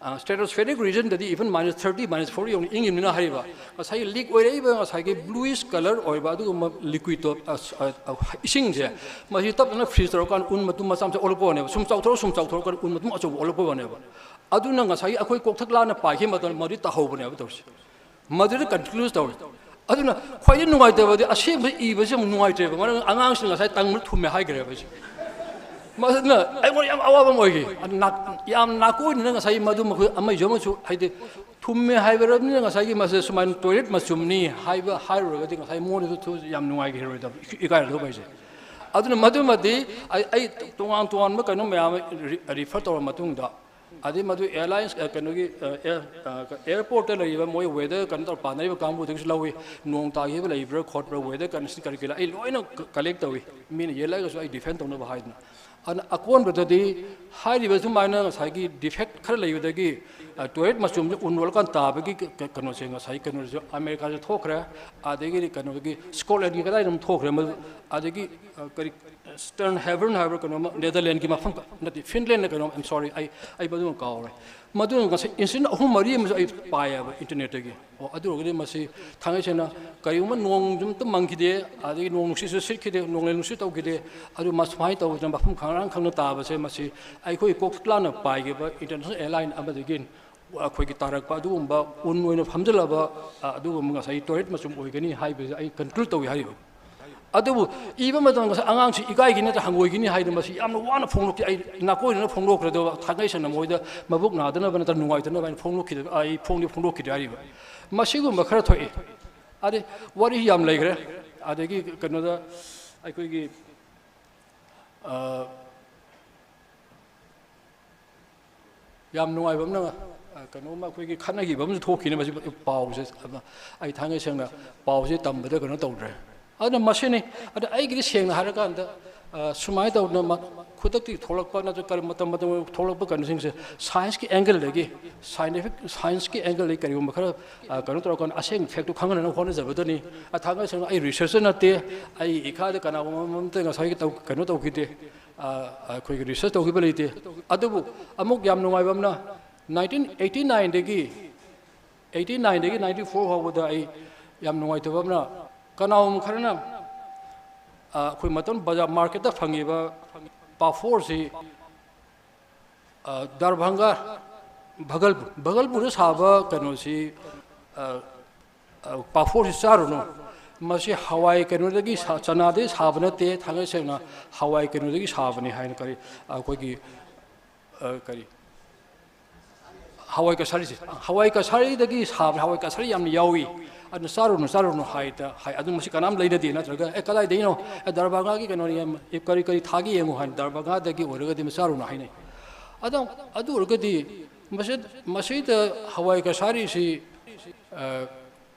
ꯑ, ꯁ꯭ꯇ꯭ꯔꯦꯇꯣꯁꯐꯦꯔꯤꯛ ꯔꯤꯖꯟꯗꯗꯤ even minus thirty, minus forty ꯌꯧꯅ ꯏꯪꯉꯤꯕꯅꯤꯅ ꯍꯥꯏꯔꯤꯕ ꯉꯁꯥꯏꯒꯤ ꯂꯤꯛ ꯑꯣꯏꯔꯛꯏꯕ ꯉꯁꯥꯏꯒꯤ ꯕ꯭ꯂꯨꯏꯁ ꯀꯂꯔ ꯑꯣꯏꯕ ꯑꯗꯨꯒꯨꯝꯕ ꯂꯤꯀ꯭ꯋꯤꯠꯇꯣ, ꯑ, ꯑ, ꯑ, ꯏꯁꯤꯡꯁꯦ ꯃꯁꯤ ꯇꯞ ꯇꯞꯅ ꯐ꯭ꯔꯤꯖ ꯇꯧꯔꯀꯥꯟꯗ ꯎꯟ ꯃꯇꯨꯝ ꯃꯆꯥ ꯃꯆꯥ ꯑꯣꯜꯂꯛꯄ ꯋꯥꯅꯦꯕ꯫ ꯁꯨꯝ ꯆꯥꯎꯊꯣꯔꯛ ꯁꯨꯝ ꯆꯥꯎꯊꯣꯔꯛꯀꯥꯟꯗ ꯎꯟ ꯃꯇꯨꯝ ꯑꯆꯧꯕ ꯑꯣꯜꯂꯛꯄ ꯋꯥꯅꯦꯕ꯫ ꯑꯗꯨꯅ ꯉꯁꯥꯏꯒꯤ ꯑꯩꯈꯣꯏ ꯀꯣꯛꯊꯛ ꯂꯥꯟꯅ ꯄꯥꯏꯈꯤꯕ ꯃꯇꯝꯗ ꯃꯗꯨꯗꯤ ꯇꯥꯍꯧꯕꯅꯦꯕ ꯇꯧꯔꯤꯁꯦ꯫ ꯃꯗꯨꯗ ꯀꯟꯀ꯭ꯂꯨꯗ ꯇꯧꯔꯦ꯫ ꯑꯗꯨꯅ ꯈ꯭ꯋꯥꯏꯗꯒꯤ ꯅꯨꯡꯉꯥꯏꯇꯕꯗꯤ ꯑꯁꯦꯡꯕ ꯏꯕꯁꯦ ꯑꯃꯨꯛ ꯅꯨꯡꯉꯥꯏꯇ꯭ꯔꯦꯕ, ꯃꯔꯝ ꯑꯉꯥꯡꯁꯤꯡ ꯉꯁꯥꯏ ꯇꯪꯕꯗ ꯊꯨꯝꯃꯦ ꯍꯥꯏꯈ꯭ꯔꯦꯕ ꯑꯩꯁꯦ꯫ ꯃꯗꯨꯅ ꯑꯩꯉꯣꯟꯗ ꯌꯥꯝ ꯑꯋꯥꯕ ꯑꯃ ꯑꯣꯏꯈꯤ꯫ ꯑꯗꯨ ꯅꯥ-, ꯌꯥꯝ ꯅꯥꯀꯣꯏꯅꯅ ꯉꯁꯥꯏ ꯃꯗꯨ ꯃꯈꯣꯏ ꯑꯃꯁꯨ ꯑꯃꯁꯨ ꯍꯥꯏꯗꯤ ꯊꯨꯝꯃꯦ ꯍꯥꯏꯕꯔꯕꯅꯤꯅ ꯉꯁꯥꯏꯒꯤ ꯃꯁꯤ ꯁꯨꯃꯥꯏꯅ ꯇꯣꯏꯂꯦꯠ ꯃꯆꯨꯝꯅꯤ ꯍꯥꯏꯕ ꯍꯥꯏꯔꯨꯔꯒꯗꯤ ꯉꯁꯥꯏ ꯃꯉꯣꯟꯗꯁꯨ ꯊꯨ-, ꯌꯥꯝ ꯅꯨꯡꯉꯥꯏꯈꯤꯔꯣꯏꯗꯕ, ꯏꯀꯥꯏꯔꯗꯧꯕ ꯑꯩꯁꯦ꯫ ꯑꯗꯨꯅ ꯃꯗꯨꯃꯗꯤ ꯑꯩ, ꯑꯩ ꯇꯣꯉꯥꯟ ꯇꯣꯉꯥꯟꯕ ꯀꯩꯅꯣ ꯃꯌꯥꯝ ꯑꯃ ꯔꯤ-, ꯔꯤꯐꯔ ꯇꯧꯔ ꯃꯇꯨꯡꯗ ꯑꯗꯩ ꯃꯗꯨ ꯑꯦꯌꯥꯔꯂꯥꯏꯟꯁ, ꯑ, ꯀꯩꯅꯣꯒꯤ, ꯑ, ꯑꯦꯌꯥꯔ-, ꯑ, ꯑꯦꯌꯥꯔꯄꯣꯔꯠꯇ ꯂꯩꯔꯤꯕ ꯃꯣꯏ ꯋꯦꯗꯔ ꯀꯩꯅꯣ ꯇꯧꯔ ꯄꯥꯅꯔꯤꯕ ꯀꯥꯡꯕꯨꯗꯒꯤꯁꯨ ꯂꯧꯏ, ꯅꯣꯡ ꯇꯥꯈꯤꯕ ꯂꯩꯕ꯭ꯔꯥ ꯈꯣꯠꯄ꯭ꯔꯥ, ꯋꯦꯗꯔ ꯀꯟꯗꯤꯁꯟ ꯀꯔꯤ ꯀꯔꯤ ꯂꯩ, ꯑꯩ ꯂꯣꯏꯅ ꯀ-, ꯀꯂꯦꯛ ꯇꯧꯏ꯫ ꯃꯤꯅ ꯌꯦꯜꯂꯛꯑꯒꯁꯨ ꯑꯩ ꯗꯤꯐꯦꯟ ꯇꯧꯅꯕ ꯍꯥꯏꯗꯅ꯫ ꯑꯗꯨꯅ ꯑꯀꯣꯟꯕꯗꯗꯤ ꯍꯥꯏꯔꯤꯕ ꯁꯨꯃꯥꯏꯅ ꯉꯁꯥꯏꯒꯤ ꯗꯤꯐꯦꯛ ꯈꯔ ꯂꯩꯕꯗꯒꯤ, ꯑ, ꯇꯣꯏꯂꯦꯠ ꯃꯆꯨꯝꯁꯦ ꯎꯟ ꯑꯣꯜꯂꯀꯥꯟ ꯇꯥꯕꯒꯤ ꯀ-, ꯀ-, ꯀꯩꯅꯣꯁꯦ, ꯉꯁꯥꯏ ꯀꯩꯅꯣꯁꯦ ꯑꯃꯦꯔꯤꯀꯥꯗ ꯊꯣꯛꯈ꯭ꯔꯦ, ꯑꯗꯒꯤꯗꯤ ꯀꯩꯅꯣꯗꯒꯤ ꯁ꯭ꯀꯣꯠꯂꯦꯟꯒꯤ ꯀꯗꯥꯏꯗꯅꯣ ꯊꯣꯛꯈ꯭ꯔꯦ, ꯃꯗꯨ-, ꯑꯗꯒꯤ, ꯑ, ꯀꯔꯤ, ꯁ꯭ꯇꯔꯟ ꯍꯦꯕꯔꯟ ꯍꯥꯏꯕ꯭ꯔꯥ ꯀꯩꯅꯣꯝꯃ, ꯅꯦꯗꯔꯂꯦꯟꯒꯤ ꯃꯐꯝ, ꯅꯠꯇꯦ, ꯐꯤꯟꯂꯦꯟꯗ ꯀꯩꯅꯣꯝ, I'm sorry, ꯑꯩ, ꯑꯩ ꯃꯗꯨꯃ ꯀꯥꯎꯔꯦ꯫ ꯃꯗꯨꯅ ꯉꯁꯥꯏ ꯏꯟꯁꯤꯗꯦꯟ ꯑꯍꯨꯝ ꯃꯔꯤ ꯑꯃꯁꯨ ꯑꯩ ꯄꯥꯏꯌꯦꯕ ꯏꯟꯇꯔꯅꯦꯠꯇꯒꯤ꯫ ꯑꯣ, ꯑꯗꯨ ꯑꯣꯏꯔꯒꯗꯤ ꯃꯁꯤ ꯊꯥꯡꯒꯩ ꯁꯦꯡꯅ ꯀꯔꯤꯒꯨꯝꯕ ꯅꯣꯡꯁꯨ ꯑꯝꯇ ꯃꯪꯈꯤꯗꯦ, ꯑꯗꯒꯤ ꯅꯣꯡ ꯅꯨꯡꯁꯤꯠꯁꯨ ꯁꯤꯠꯈꯤꯗꯦ, ꯅꯣꯡꯂꯩ ꯅꯨꯡꯁꯤꯠ ꯇꯧꯈꯤꯗꯦ, ꯑꯗꯨ ꯃ-, ꯁꯨꯃꯥꯏꯅ ꯇꯧꯗꯅ ꯃꯐꯝ ꯈꯪꯔꯥꯡ ꯈꯪꯅ ꯇꯥꯕꯁꯦ, ꯃꯁꯤ ꯑꯩꯈꯣꯏ ꯀꯣꯛ ꯂꯥꯟꯅ ꯄꯥꯏꯈꯤꯕ ꯏꯟꯇꯔꯅꯦꯁꯅꯦꯜ ꯑꯦꯌꯔꯂꯥꯏꯟ ꯑꯃꯗꯒꯤ ꯑꯩꯈꯣꯏꯒꯤ ꯇꯥꯔꯛꯄ ꯑꯗꯨꯒꯨꯝꯕ ꯎꯟ ꯑꯣꯏꯅ ꯐꯝꯖꯤꯜꯂꯕ, ꯑ, ꯑꯗꯨꯒꯨꯝꯕ ꯉꯁꯥꯏꯒꯤ ꯇꯣꯏꯂꯦꯠ ꯃꯆꯨꯝ ꯑꯣꯏꯒꯅꯤ ꯍꯥꯏꯕꯁꯦ ꯑꯩ ꯀꯟꯀ꯭ꯂꯨꯗ ꯇꯧꯏ ꯍꯥꯏꯔꯤꯕ꯫ ꯑꯗꯨꯕꯨ ꯏꯕ ꯃꯇꯝꯗ ꯉꯁꯥꯏ ꯑꯉꯥꯡꯁꯤ ꯏꯀꯥꯏꯒꯤꯅꯤ ꯅꯠꯇ꯭ꯔ ꯍꯪꯒꯣꯏꯒꯤꯅꯤ ꯍꯥꯏꯗꯅ ꯃꯁꯤ ꯌꯥꯝꯅ ꯋꯥꯅ ꯐꯣꯡꯗꯣꯛꯈꯤ꯫ ꯑꯩ ꯅꯥꯀꯣꯏꯅꯅ ꯐꯣꯡꯗꯣꯛꯈ꯭ꯔꯦ, ꯑꯗꯨꯒ ꯊꯥꯡꯒꯩ ꯁꯦꯡꯅ ꯃꯣꯏꯗ ꯃꯕꯨꯛ ꯅꯥꯗꯅꯕ ꯅꯠꯇ꯭ꯔ ꯅꯨꯡꯉꯥꯏꯇꯅꯕ ꯑꯩꯅ ꯐꯣꯡꯗꯣꯛꯈꯤꯗꯕ, ꯑꯩ ꯐꯣꯡꯗꯤ ꯐꯣꯡꯗꯣꯛꯈꯤꯗ꯭ꯔꯦ ꯍꯥꯏꯔꯤꯕ꯫ ꯃꯁꯤꯒꯨꯝꯕ ꯈꯔ ꯊꯣꯛꯏ꯫ ꯑꯗꯩ ꯋꯥꯔꯤ ꯌꯥꯝ ꯂꯩꯈ꯭ꯔꯦ꯫ ꯑꯗꯒꯤ ꯀꯩꯅꯣꯗ ꯑꯩꯈꯣꯏꯒꯤ, ꯑ, ꯌꯥꯝ ꯅꯨꯡꯉꯥꯏꯕ ꯑꯃꯅ, ꯑ, ꯀꯩꯅꯣꯝꯃ ꯑꯩꯈꯣꯏꯒꯤ ꯈꯠꯅꯈꯤꯕ ꯑꯃꯁꯨ ꯊꯣꯛꯈꯤꯅꯦ꯫ ꯃꯁꯤ ꯄꯥꯎꯁꯦ, ꯑ, ꯑꯩ ꯊꯥꯡꯒꯩ ꯁꯦꯡꯅ ꯄꯥꯎꯁꯦ ꯇꯝꯕꯗ ꯀꯩꯅꯣ ꯇꯧꯗ꯭ꯔꯦ꯫ ꯑꯗꯨꯅ ꯃꯁꯤꯅꯤ꯫ ꯑꯗ ꯑꯩꯒꯤꯗꯤ ꯁꯦꯡꯅ ꯍꯥꯏꯔꯀꯥꯟꯗ, ꯑ, ꯁꯨꯃꯥꯏꯅ ꯇꯧꯗꯅ ꯃ-, ꯈꯨꯗꯛꯇꯤ ꯊꯣꯛꯂꯛꯄ ꯅꯠꯇ꯭ꯔꯒ ꯀꯔꯤ ꯃꯇꯝ ꯃꯇꯝ ꯊꯣꯛꯂꯛꯄ ꯀꯩꯅꯣꯁꯤꯡꯁꯦ ꯁꯥꯏꯟꯁꯀꯤ ꯑꯦꯡꯒꯜꯗꯒꯤ, ꯁꯥꯏꯟꯇꯤꯐꯤꯛ ꯁꯥꯏꯟꯁꯀꯤ ꯑꯦꯡꯒꯜꯗꯒꯤ ꯀꯔꯤꯒꯨꯝꯕ ꯈꯔ, ꯑ, ꯀꯩꯅꯣ ꯇꯧꯔꯀꯥꯟꯗ ꯑꯁꯦꯡꯕ ꯐꯦꯛꯇꯨ ꯈꯪꯍꯟꯅꯕ ꯍꯣꯠꯅꯖꯕꯗꯅꯤ꯫ ꯑ, ꯊꯥꯡꯒꯩ ꯁꯦꯡꯅ ꯑꯩ ꯔꯤꯁꯔꯆꯔ ꯅꯠꯇꯦ, ꯑꯩ ꯏꯈꯥꯗ ꯀꯅꯥꯒꯨꯝꯕ ꯑꯃꯝꯇ ꯉꯁꯥꯏꯒꯤ ꯇꯧ-, ꯀꯩꯅꯣ ꯇꯧꯈꯤꯗꯦ꯫ ꯑ, ꯑꯩꯈꯣꯏꯒꯤ ꯔꯤꯁꯔꯆ ꯇꯧꯈꯤꯕ ꯂꯩꯇꯦ꯫ ꯑꯗꯨꯕꯨ ꯑꯃꯨꯛ ꯌꯥꯝ ꯅꯨꯡꯉꯥꯏꯕ ꯑꯃꯅ, ꯅꯥꯏꯟꯇꯤꯟ ꯑꯩꯠꯇꯤ ꯅꯥꯏꯟꯗꯒꯤ, ꯑꯩꯠꯇꯤ ꯅꯥꯏꯟꯗꯒꯤ ꯅꯥꯏꯟꯇꯤ ꯐꯣꯔ ꯐꯥꯎꯕꯗ ꯑꯩ ꯌꯥꯝ ꯅꯨꯡꯉꯥꯏꯇꯕ ꯑꯃꯅ, ꯀꯅꯥꯒꯨꯝꯕ ꯈꯔꯅ, ꯑ, ꯑꯩꯈꯣꯏ ꯃꯇꯝ ꯕꯖꯥꯔ ꯃꯥꯔꯀꯦꯠꯇ ꯐꯪꯉꯤꯕ ꯄꯥꯐꯣꯔꯁꯤ, ꯑ, ꯗꯔꯚꯪꯒꯥ, ꯚꯒꯜꯄꯨꯔ, ꯚꯒꯜꯄꯨꯔꯗ ꯁꯥꯕ ꯀꯩꯅꯣꯁꯤ, ꯑ, ꯑ, ꯄꯥꯐꯣꯔꯁꯤ ꯆꯥꯔꯨꯅꯨ, ꯃꯁꯤ ꯍꯋꯥꯏ ꯀꯩꯅꯣꯗꯒꯤ ꯁꯥ-, ꯆꯅꯥꯗꯒꯤ ꯁꯥꯕ ꯅꯠꯇꯦ, ꯊꯥꯡꯒꯩ ꯁꯦꯡꯅ ꯍꯋꯥꯏ ꯀꯩꯅꯣꯗꯒꯤ ꯁꯥꯕꯅꯤ ꯍꯥꯏꯅ ꯀꯔꯤ, ꯑꯩꯈꯣꯏꯒꯤ, ꯑ, ꯀꯔꯤ, ꯍꯋꯥꯏ ꯀꯁꯥꯔꯤꯁꯦ, ꯍꯋꯥꯏ ꯀꯁꯥꯔꯤꯗꯒꯤ ꯁꯥꯕ, ꯍꯋꯥꯏ ꯀꯁꯥꯔꯤ ꯌꯥꯝꯅ ꯌꯥꯎꯏ, ꯑꯗꯨꯅ ꯆꯥꯔꯨꯅꯨ, ꯆꯥꯔꯨꯅꯨ ꯍꯥꯏꯗ ꯍꯥꯏ꯫ ꯑꯗꯨ ꯃꯁꯤ ꯀꯅꯥꯝ ꯂꯩꯅꯗꯦ, ꯅꯠꯇ꯭ꯔꯒ, "ꯑꯦ, ꯀꯗꯥꯏꯗꯒꯤꯅꯣ? ꯑꯦ, ꯗꯔꯚꯪꯒꯥꯒꯤ ꯀꯩꯅꯣꯅꯤ, ꯑꯦ, ꯀꯔꯤ ꯀꯔꯤ ꯊꯥꯒꯤ ꯌꯦꯡꯉꯨ" ꯍꯥꯏꯅ ꯗꯔꯚꯪꯒꯥꯗꯒꯤ ꯑꯣꯏꯔꯒꯗꯤ ꯃꯁꯤ ꯆꯥꯔꯨꯅꯨ ꯍꯥꯏꯅꯩ꯫ ꯑꯗꯣ ꯑꯗꯨ ꯑꯣꯏꯔꯒꯗꯤ ꯃꯁꯤ-, ꯃꯁꯤꯗ ꯍꯋꯥꯏ ꯀꯁꯥꯔꯤꯁꯤ, ꯑ,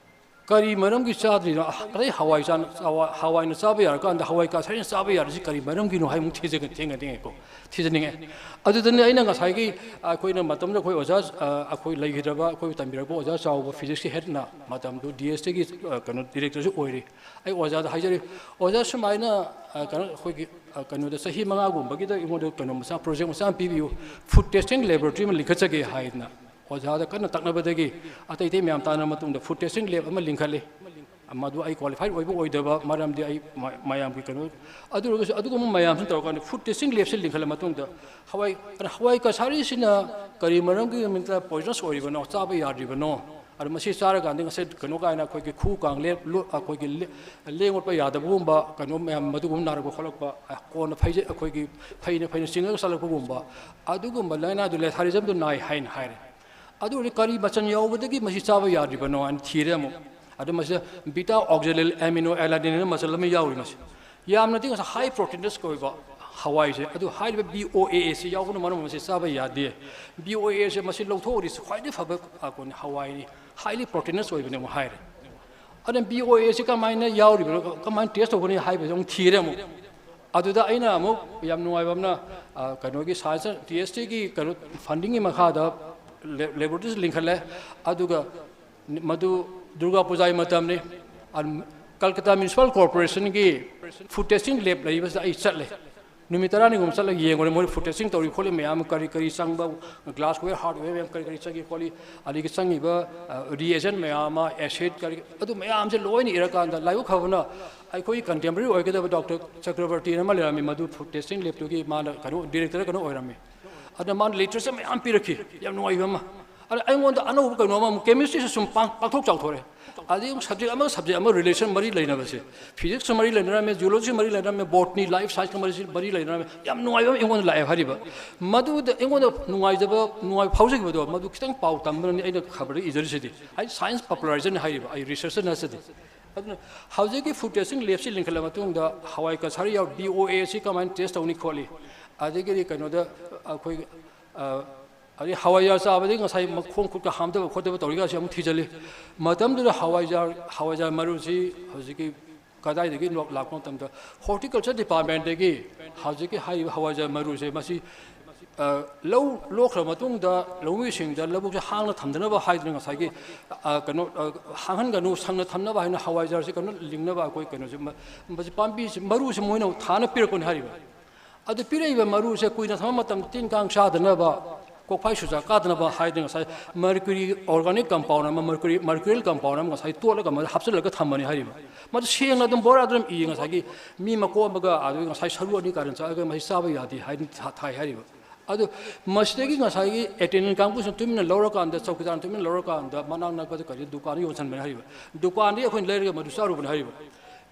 ꯀꯔꯤ ꯃꯔꯝꯒꯤ ꯆꯥꯗ꯭ꯔꯤꯅꯣ? ꯉꯁꯥꯏ ꯍꯋꯥꯏ ꯆꯥꯅ ꯍꯋꯥꯏꯅ ꯆꯥꯕ ꯌꯥꯔꯀꯥꯟꯗ ꯍꯋꯥꯏ ꯀꯁꯥꯔꯤꯅ ꯆꯥꯕ ꯌꯥꯔꯤꯁꯤ ꯀꯔꯤ ꯃꯔꯝꯒꯤꯅꯣ ꯍꯥꯏꯕ ꯑꯃꯨꯛ ꯊꯤꯖꯒ ꯊꯦꯡꯅꯅꯤꯡꯉꯦꯀꯣ ꯊꯤꯖꯅꯤꯡꯉꯦ꯫ ꯑꯗꯨꯗꯅꯤ ꯑꯩꯅ ꯉꯁꯥꯏꯒꯤ ꯑꯩꯈꯣꯏꯅ ꯃꯇꯝꯗ ꯑꯩꯈꯣꯏ ꯑꯣꯖꯥ ꯑꯩꯈꯣꯏ ꯂꯩꯈꯤꯗ꯭ꯔꯕ ꯑꯩꯈꯣꯏ ꯇꯝꯕꯤꯔꯛꯄ ꯑꯣꯖꯥ ꯆꯥꯎꯕ ꯐꯤꯖꯤꯛꯁꯀꯤ ꯍꯦꯠꯅ ꯃꯇꯝꯗꯨ ꯗꯤ ꯑꯦꯁꯇꯒꯤ ꯀꯩꯅꯣ ꯗꯤꯔꯦꯛꯇꯔꯁꯨ ꯑꯣꯏꯔꯤ꯫ ꯑꯩ ꯑꯣꯖꯥꯗ ꯍꯥꯏꯖꯔꯤ, "ꯑꯣꯖꯥ, ꯁꯨꯃꯥꯏꯅ ꯀꯩꯅꯣ ꯑꯩꯈꯣꯏꯒꯤ ꯀꯩꯅꯣꯗ ꯆꯍꯤ ꯃꯉꯥꯒꯨꯝꯕꯒꯤꯗ ꯑꯩꯉꯣꯟꯗ ꯀꯩꯅꯣ ꯃꯆꯥ ꯄ꯭ꯔꯣꯖꯦꯛ ꯃꯆꯥ ꯑꯃ ꯄꯤꯕꯤꯌꯨ, ꯐꯨꯗ ꯇꯦꯁꯇꯤꯡ ꯂꯦꯕꯣꯔꯦꯇꯔꯤ ꯑꯃ ꯂꯤꯡꯈꯠꯆꯒꯦ" ꯍꯥꯏꯗꯅ ꯑꯣꯖꯥꯗ ꯀꯟꯅ ꯇꯛꯅꯕꯗꯒꯤ ꯑꯇꯩ ꯑꯇꯩ ꯃꯌꯥꯝ ꯇꯥꯟꯅꯕ ꯃꯇꯨꯡꯗ ꯐꯨꯗ ꯇꯦꯁꯇꯤꯡ ꯂꯦꯕ ꯑꯃ ꯂꯤꯡꯈꯠꯂꯤ꯫ ꯃꯗꯨ ꯑꯩ ꯀ꯭ꯋꯥꯂꯤꯐꯥꯏꯠ ꯑꯣꯏꯕ ꯑꯣꯏꯗꯕ ꯃꯔꯝꯗꯤ ꯑꯩ ꯃꯌꯥꯝꯒꯤ ꯀꯩꯅꯣ, ꯑꯗꯨ ꯑꯣꯏꯔꯒꯁꯨ ꯑꯗꯨꯒꯨꯝꯕ ꯃꯌꯥꯝꯁꯤꯅ ꯇꯧꯔꯀꯥꯟꯗ ꯐꯨꯗ ꯇꯦꯁꯇꯤꯡ ꯂꯦꯕꯁꯤ ꯂꯤꯡꯈꯠꯂ ꯃꯇꯨꯡꯗ ꯍꯋꯥꯏ ꯍꯋꯥꯏ ꯀꯁꯥꯔꯤꯁꯤꯅ ꯀꯔꯤ ꯃꯔꯝꯒꯤ ꯄꯣꯏꯖꯅꯁ ꯑꯣꯏꯔꯤꯕꯅꯣ, ꯆꯥꯕ ꯌꯥꯗ꯭ꯔꯤꯕꯅꯣ, ꯑꯗꯣ ꯃꯁꯤ ꯆꯥꯔꯀꯥꯟꯗ ꯉꯁꯥꯏ ꯀꯩꯅꯣ ꯀꯥꯏꯅ ꯑꯩꯈꯣꯏꯒꯤ ꯈꯨ ꯀꯥꯡ ꯑꯩꯈꯣꯏꯒꯤ ꯂꯦꯡ ꯑꯣꯠꯄ ꯌꯥꯗꯕꯒꯨꯝꯕ ꯀꯩꯅꯣ ꯃꯌꯥꯝ ꯃꯗꯨꯒꯨꯝꯕ ꯅꯥꯔꯛꯄ ꯈꯣꯠꯂꯛꯄ, ꯀꯣꯟꯅ ꯐꯩꯖꯩ ꯑꯩꯈꯣꯏꯒꯤ ꯐꯩꯅ ꯐꯩꯅ ꯆꯤꯡꯉꯒ ꯆꯠꯂꯛꯄꯒꯨꯝꯕ, ꯑꯗꯨꯒꯨꯝꯕ ꯂꯥꯏꯅꯥꯗꯨ ꯂꯦꯊꯥꯔꯤꯖꯝꯗꯨ ꯅꯥꯏ ꯍꯥꯏꯅ ꯍꯥꯏꯔꯦ꯫ ꯑꯗꯨ ꯑꯣꯏꯔꯗꯤ ꯀꯔꯤ ꯃꯆꯜ ꯌꯥꯎꯕꯗꯒꯤ ꯃꯁꯤ ꯆꯥꯕ ꯌꯥꯗ꯭ꯔꯤꯕꯅꯣ ꯍꯥꯏꯅ ꯊꯤꯔꯦ ꯑꯃꯨꯛ꯫ ꯑꯗꯨ ꯃꯁꯤꯗ ꯕꯤꯇꯥ ꯑꯣꯛꯖꯦꯂꯤꯜ ꯑꯦꯃꯤꯅꯣ ꯑꯦꯂꯥꯅꯤꯟ ꯍꯥꯏꯅ ꯃꯆꯜ ꯑꯃ ꯌꯥꯎꯔꯤ꯫ ꯃꯁꯤ ꯌꯥꯝꯅꯗꯤ ꯉꯁꯥꯏ ꯍꯥꯏ ꯄ꯭ꯔꯣꯇꯤꯟꯁ ꯑꯣꯏꯕ ꯍꯋꯥꯏꯁꯦ, ꯑꯗꯨ ꯍꯥꯏꯔꯤꯕ ꯕꯤ ꯑꯣ ꯑꯦ ꯑꯦꯁꯤ ꯌꯥꯎꯕꯅ ꯃꯔꯝ ꯑꯣꯏꯔꯒ ꯃꯁꯤ ꯆꯥꯕ ꯌꯥꯗꯦ꯫ ꯕꯤ ꯑꯣ ꯑꯦ ꯑꯦꯁꯦ ꯃꯁꯤ ꯂꯧꯊꯣꯛꯎꯔꯤꯁꯦ ꯈ꯭ꯋꯥꯏꯗꯒꯤ ꯐꯕ ꯀꯩꯅꯣ ꯍꯋꯥꯏꯅꯤ, ꯍꯥꯏꯂꯤ ꯄ꯭ꯔꯣꯇꯤꯟꯁ ꯑꯣꯏꯕꯅꯦ ꯑꯃꯨꯛ ꯍꯥꯏꯔꯦ꯫ ꯑꯗꯨꯅ ꯕꯤ ꯑꯣ ꯑꯦꯁꯤ ꯀꯃꯥꯏꯅ ꯌꯥꯎꯔꯤꯕꯅꯣ, ꯀꯃꯥꯏꯅ ꯇꯦꯁ ꯇꯧꯒꯅꯤ ꯍꯥꯏꯕꯁꯦ ꯑꯃꯨꯛ ꯊꯤꯔꯦ ꯑꯃꯨꯛ꯫ ꯑꯗꯨꯗ ꯑꯩꯅ ꯑꯃꯨꯛ ꯌꯥꯝ ꯅꯨꯡꯉꯥꯏꯕ ꯑꯃꯅ ꯀꯩꯅꯣꯒꯤ ꯁꯥꯏꯟꯁ ꯇꯤ ꯑꯦꯁ ꯇꯤꯒꯤ ꯀꯩꯅꯣ ꯐꯟꯗꯤꯡꯒꯤ ꯃꯈꯥꯗ ꯂꯦꯕꯣꯔꯦꯇꯔꯤꯁ ꯂꯤꯡꯈꯠꯂꯦ꯫ ꯑꯗꯨꯒ ꯃꯗꯨ ꯗꯨꯔꯒꯥ ꯄꯨꯖꯥꯒꯤ ꯃꯇꯝꯅꯤ꯫ ꯀꯜꯀꯇꯥ ꯃ꯭ꯌꯨꯅꯤꯁꯤꯄꯥꯜ ꯀꯣꯔꯄꯣꯔꯦꯁꯟꯒꯤ ꯐꯨꯗ ꯇꯦꯁꯇꯤꯡ ꯂꯦꯕ ꯂꯩꯕꯁꯤꯗ ꯑꯩ ꯆꯠꯂꯦ꯫ ꯅꯨꯃꯤꯠ ꯇꯔꯥꯅꯤꯒꯨꯝꯕ ꯆꯠꯂꯒ ꯌꯦꯡꯉꯨꯔꯦ, ꯃꯣꯏ ꯐꯨꯗ ꯇꯦꯁꯇꯤꯡ ꯇꯧꯔꯤ ꯈꯣꯠꯂꯤ ꯃꯌꯥꯝ, ꯀꯔꯤ ꯀꯔꯤ ꯆꯪꯕ, ꯒ꯭ꯂꯥꯁꯋꯦꯌꯔ ꯍꯥꯔꯗꯋꯦꯌꯔ ꯃꯌꯥꯝ ꯀꯔꯤ ꯀꯔꯤ ꯆꯪꯉꯤ ꯈꯣꯠꯂꯤ, ꯑꯗꯒꯤ ꯆꯪꯉꯤꯕ ꯔꯤꯑꯦꯖꯦꯟ ꯃꯌꯥꯝ ꯑꯃ, ꯑꯦꯁꯤꯗ ꯀꯔꯤ, ꯑꯗꯨ ꯃꯌꯥꯝꯁꯦ ꯂꯣꯏꯅ ꯏꯔꯀꯥꯟꯗ ꯂꯥꯏꯕꯛ ꯐꯕꯅ ꯑꯩꯈꯣꯏꯒꯤ ꯀꯟꯇꯦꯝꯄꯔꯔꯤ ꯑꯣꯏꯒꯗꯕ ꯗꯣꯛꯇꯔ ꯆꯀ꯭ꯔꯕꯔꯇꯤꯅ ꯑꯃ ꯂꯩꯔꯝꯃꯤ, ꯃꯗꯨ ꯐꯨꯗ ꯇꯦꯁꯇꯤꯡ ꯂꯦꯕꯇꯨꯒꯤ ꯃꯥꯅ ꯀꯩꯅꯣ ꯗꯤꯔꯦꯛꯇꯔ ꯀꯩꯅꯣ ꯑꯣꯏꯔꯝꯃꯤ꯫ ꯑꯗꯨꯅ ꯃꯥꯅ ꯂꯤꯇꯔꯦꯆꯔ ꯃꯌꯥꯝ ꯄꯤꯔꯛꯈꯤ, ꯌꯥꯝ ꯅꯨꯡꯉꯥꯏꯕ ꯑꯃ꯫ ꯑꯗ ꯑꯩꯉꯣꯟꯗ ꯑꯅꯧꯕ ꯀꯩꯅꯣ ꯑꯃ ꯑꯃꯨꯛ ꯀꯦꯃꯤꯁꯇ꯭ꯔꯤꯁꯨ ꯁꯨꯝ ꯄꯥꯛ- ꯄꯥꯛꯊꯣꯛ ꯆꯥꯎꯊꯣꯔꯛꯑꯦ꯫ ꯑꯗꯩ ꯑꯃꯨꯛ ꯁꯕꯖꯦꯛ ꯑꯃꯒ ꯁꯕꯖꯦꯛ ꯑꯃꯒ ꯔꯤꯂꯦꯁꯟ ꯃꯔꯤ ꯂꯩꯅꯕꯁꯦ, ꯐꯤꯖꯤꯛꯁꯀ ꯃꯔꯤ ꯂꯩꯅꯔꯝꯃꯦ, ꯖꯨꯂꯣꯖꯤꯒ ꯃꯔꯤ ꯂꯩꯅꯔꯝꯃꯦ, ꯕꯣꯇꯅꯤ, ꯂꯥꯏꯐ ꯁꯥꯏꯟꯁꯀ ꯃꯔꯤ ꯂꯩꯅꯔꯝꯃꯦ꯫ ꯌꯥꯝ ꯅꯨꯡꯉꯥꯏꯕ ꯑꯃ ꯑꯩꯉꯣꯟꯗ ꯂꯥꯛꯑꯦ ꯍꯥꯏꯔꯤꯕ꯫ ꯃꯗꯨꯗ ꯑꯩꯉꯣꯟꯗ ꯅꯨꯡꯉꯥꯏꯖꯕ, ꯅꯨꯡꯉꯥꯏꯕ ꯐꯥꯎꯖꯈꯤꯕꯗꯣ, ꯃꯗꯨ ꯈꯤꯇꯪ ꯄꯥꯎ ꯇꯝꯕꯅꯅꯤ ꯑꯩꯅ ꯈꯕꯔꯗ ꯏꯖꯔꯤꯁꯤꯗꯤ꯫ ꯑꯩ ꯁꯥꯏꯟꯁ ꯄꯣꯄꯨꯂꯔꯥꯏꯖꯔꯅꯤ ꯍꯥꯏꯔꯤꯕ, ꯑꯩ ꯔꯤꯁꯔꯆꯔ ꯅꯠꯆꯗꯦ꯫ ꯑꯗꯨꯅ ꯍꯧꯖꯤꯛꯀꯤ ꯐꯨꯗ ꯇꯦꯁꯇꯤꯡ ꯂꯦꯕꯁꯤ ꯂꯤꯡꯈꯠꯂ ꯃꯇꯨꯡꯗ ꯍꯋꯥꯏ ꯀꯁꯥꯔꯤ ꯌꯥꯎ ꯕꯤ ꯑꯣ ꯑꯦ ꯁꯤ ꯀꯃꯥꯏꯅ ꯇꯦꯁ ꯇꯧꯅꯤ ꯈꯣꯠꯂꯤ, ꯑꯗꯒꯤꯗꯤ ꯀꯩꯅꯣꯗ ꯑꯩꯈꯣꯏ ꯑꯗꯩ ꯍꯋꯥꯏꯖꯥꯔ ꯆꯥꯕꯗꯒꯤ ꯉꯁꯥꯏ ꯃꯈꯣꯡ ꯈꯨꯠꯀ ꯍꯥꯝꯗꯕ ꯈꯣꯠꯇꯕ ꯇꯧꯔꯤꯀꯥꯟꯁꯤ ꯑꯃꯨꯛ ꯊꯤꯖꯤꯜꯂꯤ꯫ ꯃꯇꯝꯗꯨꯗ ꯍꯋꯥꯏꯖꯥꯔ, ꯍꯋꯥꯏꯖꯥꯔ ꯃꯔꯨꯁꯤ ꯍꯧꯖꯤꯛꯀꯤ ꯀꯗꯥꯏꯗꯒꯤ ꯂꯥꯛ-, ꯂꯥꯛꯄ ꯃꯇꯝꯗ, horticulture departmentꯗꯒꯤ ꯍꯧꯖꯤꯛꯀꯤ ꯍꯥꯏꯔꯤꯕ ꯍꯋꯥꯏꯖꯥꯔ ꯃꯔꯨꯁꯦ ꯃꯁꯤ, ꯑ, ꯂꯧ ꯂꯣꯛꯈ꯭ꯔ ꯃꯇꯨꯡꯗ ꯂꯧꯃꯤꯁꯤꯡꯗ ꯂꯧꯕꯨꯛꯁꯦ ꯍꯥꯡꯅ ꯊꯝꯗꯅꯕ ꯍꯥꯏꯗꯅ ꯉꯁꯥꯏꯒꯤ, ꯑ, ꯀꯩꯅꯣ, ꯑ, ꯍꯥꯡꯍꯟꯒꯅꯨ, ꯁꯪꯅ ꯊꯝꯅꯕ ꯍꯥꯏꯅ ꯍꯋꯥꯏꯖꯥꯔꯁꯦ ꯀꯩꯅꯣ ꯂꯤꯡꯅꯕ ꯑꯩꯈꯣꯏ ꯀꯩꯅꯣꯁꯦ ꯃ-, ꯃꯁꯤ ꯄꯥꯝꯕꯤꯁꯦ, ꯃꯔꯨꯁꯦ ꯃꯣꯏꯅ ꯊꯥꯅ ꯄꯤꯔꯛꯄꯅꯤ ꯍꯥꯏꯔꯤꯕ꯫ ꯑꯗꯨ ꯄꯤꯔꯛꯏꯕ ꯃꯔꯨꯁꯦ ꯀꯨꯏꯅ ꯊꯝꯕ ꯃꯇꯝꯗ ꯇꯤꯟ ꯀꯥꯡ ꯆꯥꯗꯅꯕ, ꯀꯣꯛꯐꯥꯏ ꯁꯨꯖꯥ ꯀꯥꯗꯅꯕ ꯍꯥꯏꯗꯅ ꯉꯁꯥꯏ mercury organic compound ꯑꯃ, mercury, mercurial compound ꯑꯃ ꯉꯁꯥꯏ ꯇꯣꯠꯂꯒ ꯃꯗꯨ ꯍꯥꯞꯆꯤꯜꯂꯒ ꯊꯝꯕꯅꯤ ꯍꯥꯏꯔꯤꯕ꯫ ꯃꯗꯨ ꯁꯦꯡꯅ ꯑꯗꯨꯝ ꯕꯣꯔꯥꯗ ꯑꯗꯨꯝ ꯏ, ꯉꯁꯥꯏꯒꯤ ꯃꯤ ꯃꯀꯣꯛ ꯑꯃꯒ ꯑꯗꯨꯒ ꯉꯁꯥꯏ ꯁꯔꯨ ꯑꯅꯤ ꯀꯥꯔꯟ ꯆꯠꯂꯒ ꯃꯁꯤ ꯆꯥꯕ ꯌꯥꯗꯦ ꯍꯥꯏꯗꯅ ꯊꯥ-, ꯊꯥꯏ ꯍꯥꯏꯔꯤꯕ꯫ ꯑꯗꯨ ꯃꯁꯤꯗꯒꯤ ꯉꯁꯥꯏꯒꯤ attendant ꯀꯥꯡꯕꯨꯁꯤꯅ ꯇꯨꯃꯤꯟꯅ ꯂꯧꯔꯀꯥꯟꯗ, ꯆꯧꯀꯤꯗꯥꯔꯅ ꯇꯨꯃꯤꯟꯅ ꯂꯧꯔꯀꯥꯟꯗ ꯃꯅꯥꯛ ꯅꯛꯄꯗ ꯀꯔꯤ ꯗꯨꯀꯥꯟꯗ ꯌꯣꯟꯁꯤꯟꯕꯅꯤ ꯍꯥꯏꯔꯤꯕ꯫ ꯗꯨꯀꯥꯟꯗꯒꯤ ꯑꯩꯈꯣꯏꯅ ꯂꯩꯔꯒ ꯃꯗꯨ ꯆꯥꯔꯨꯕꯅꯤ ꯍꯥꯏꯔꯤꯕ꯫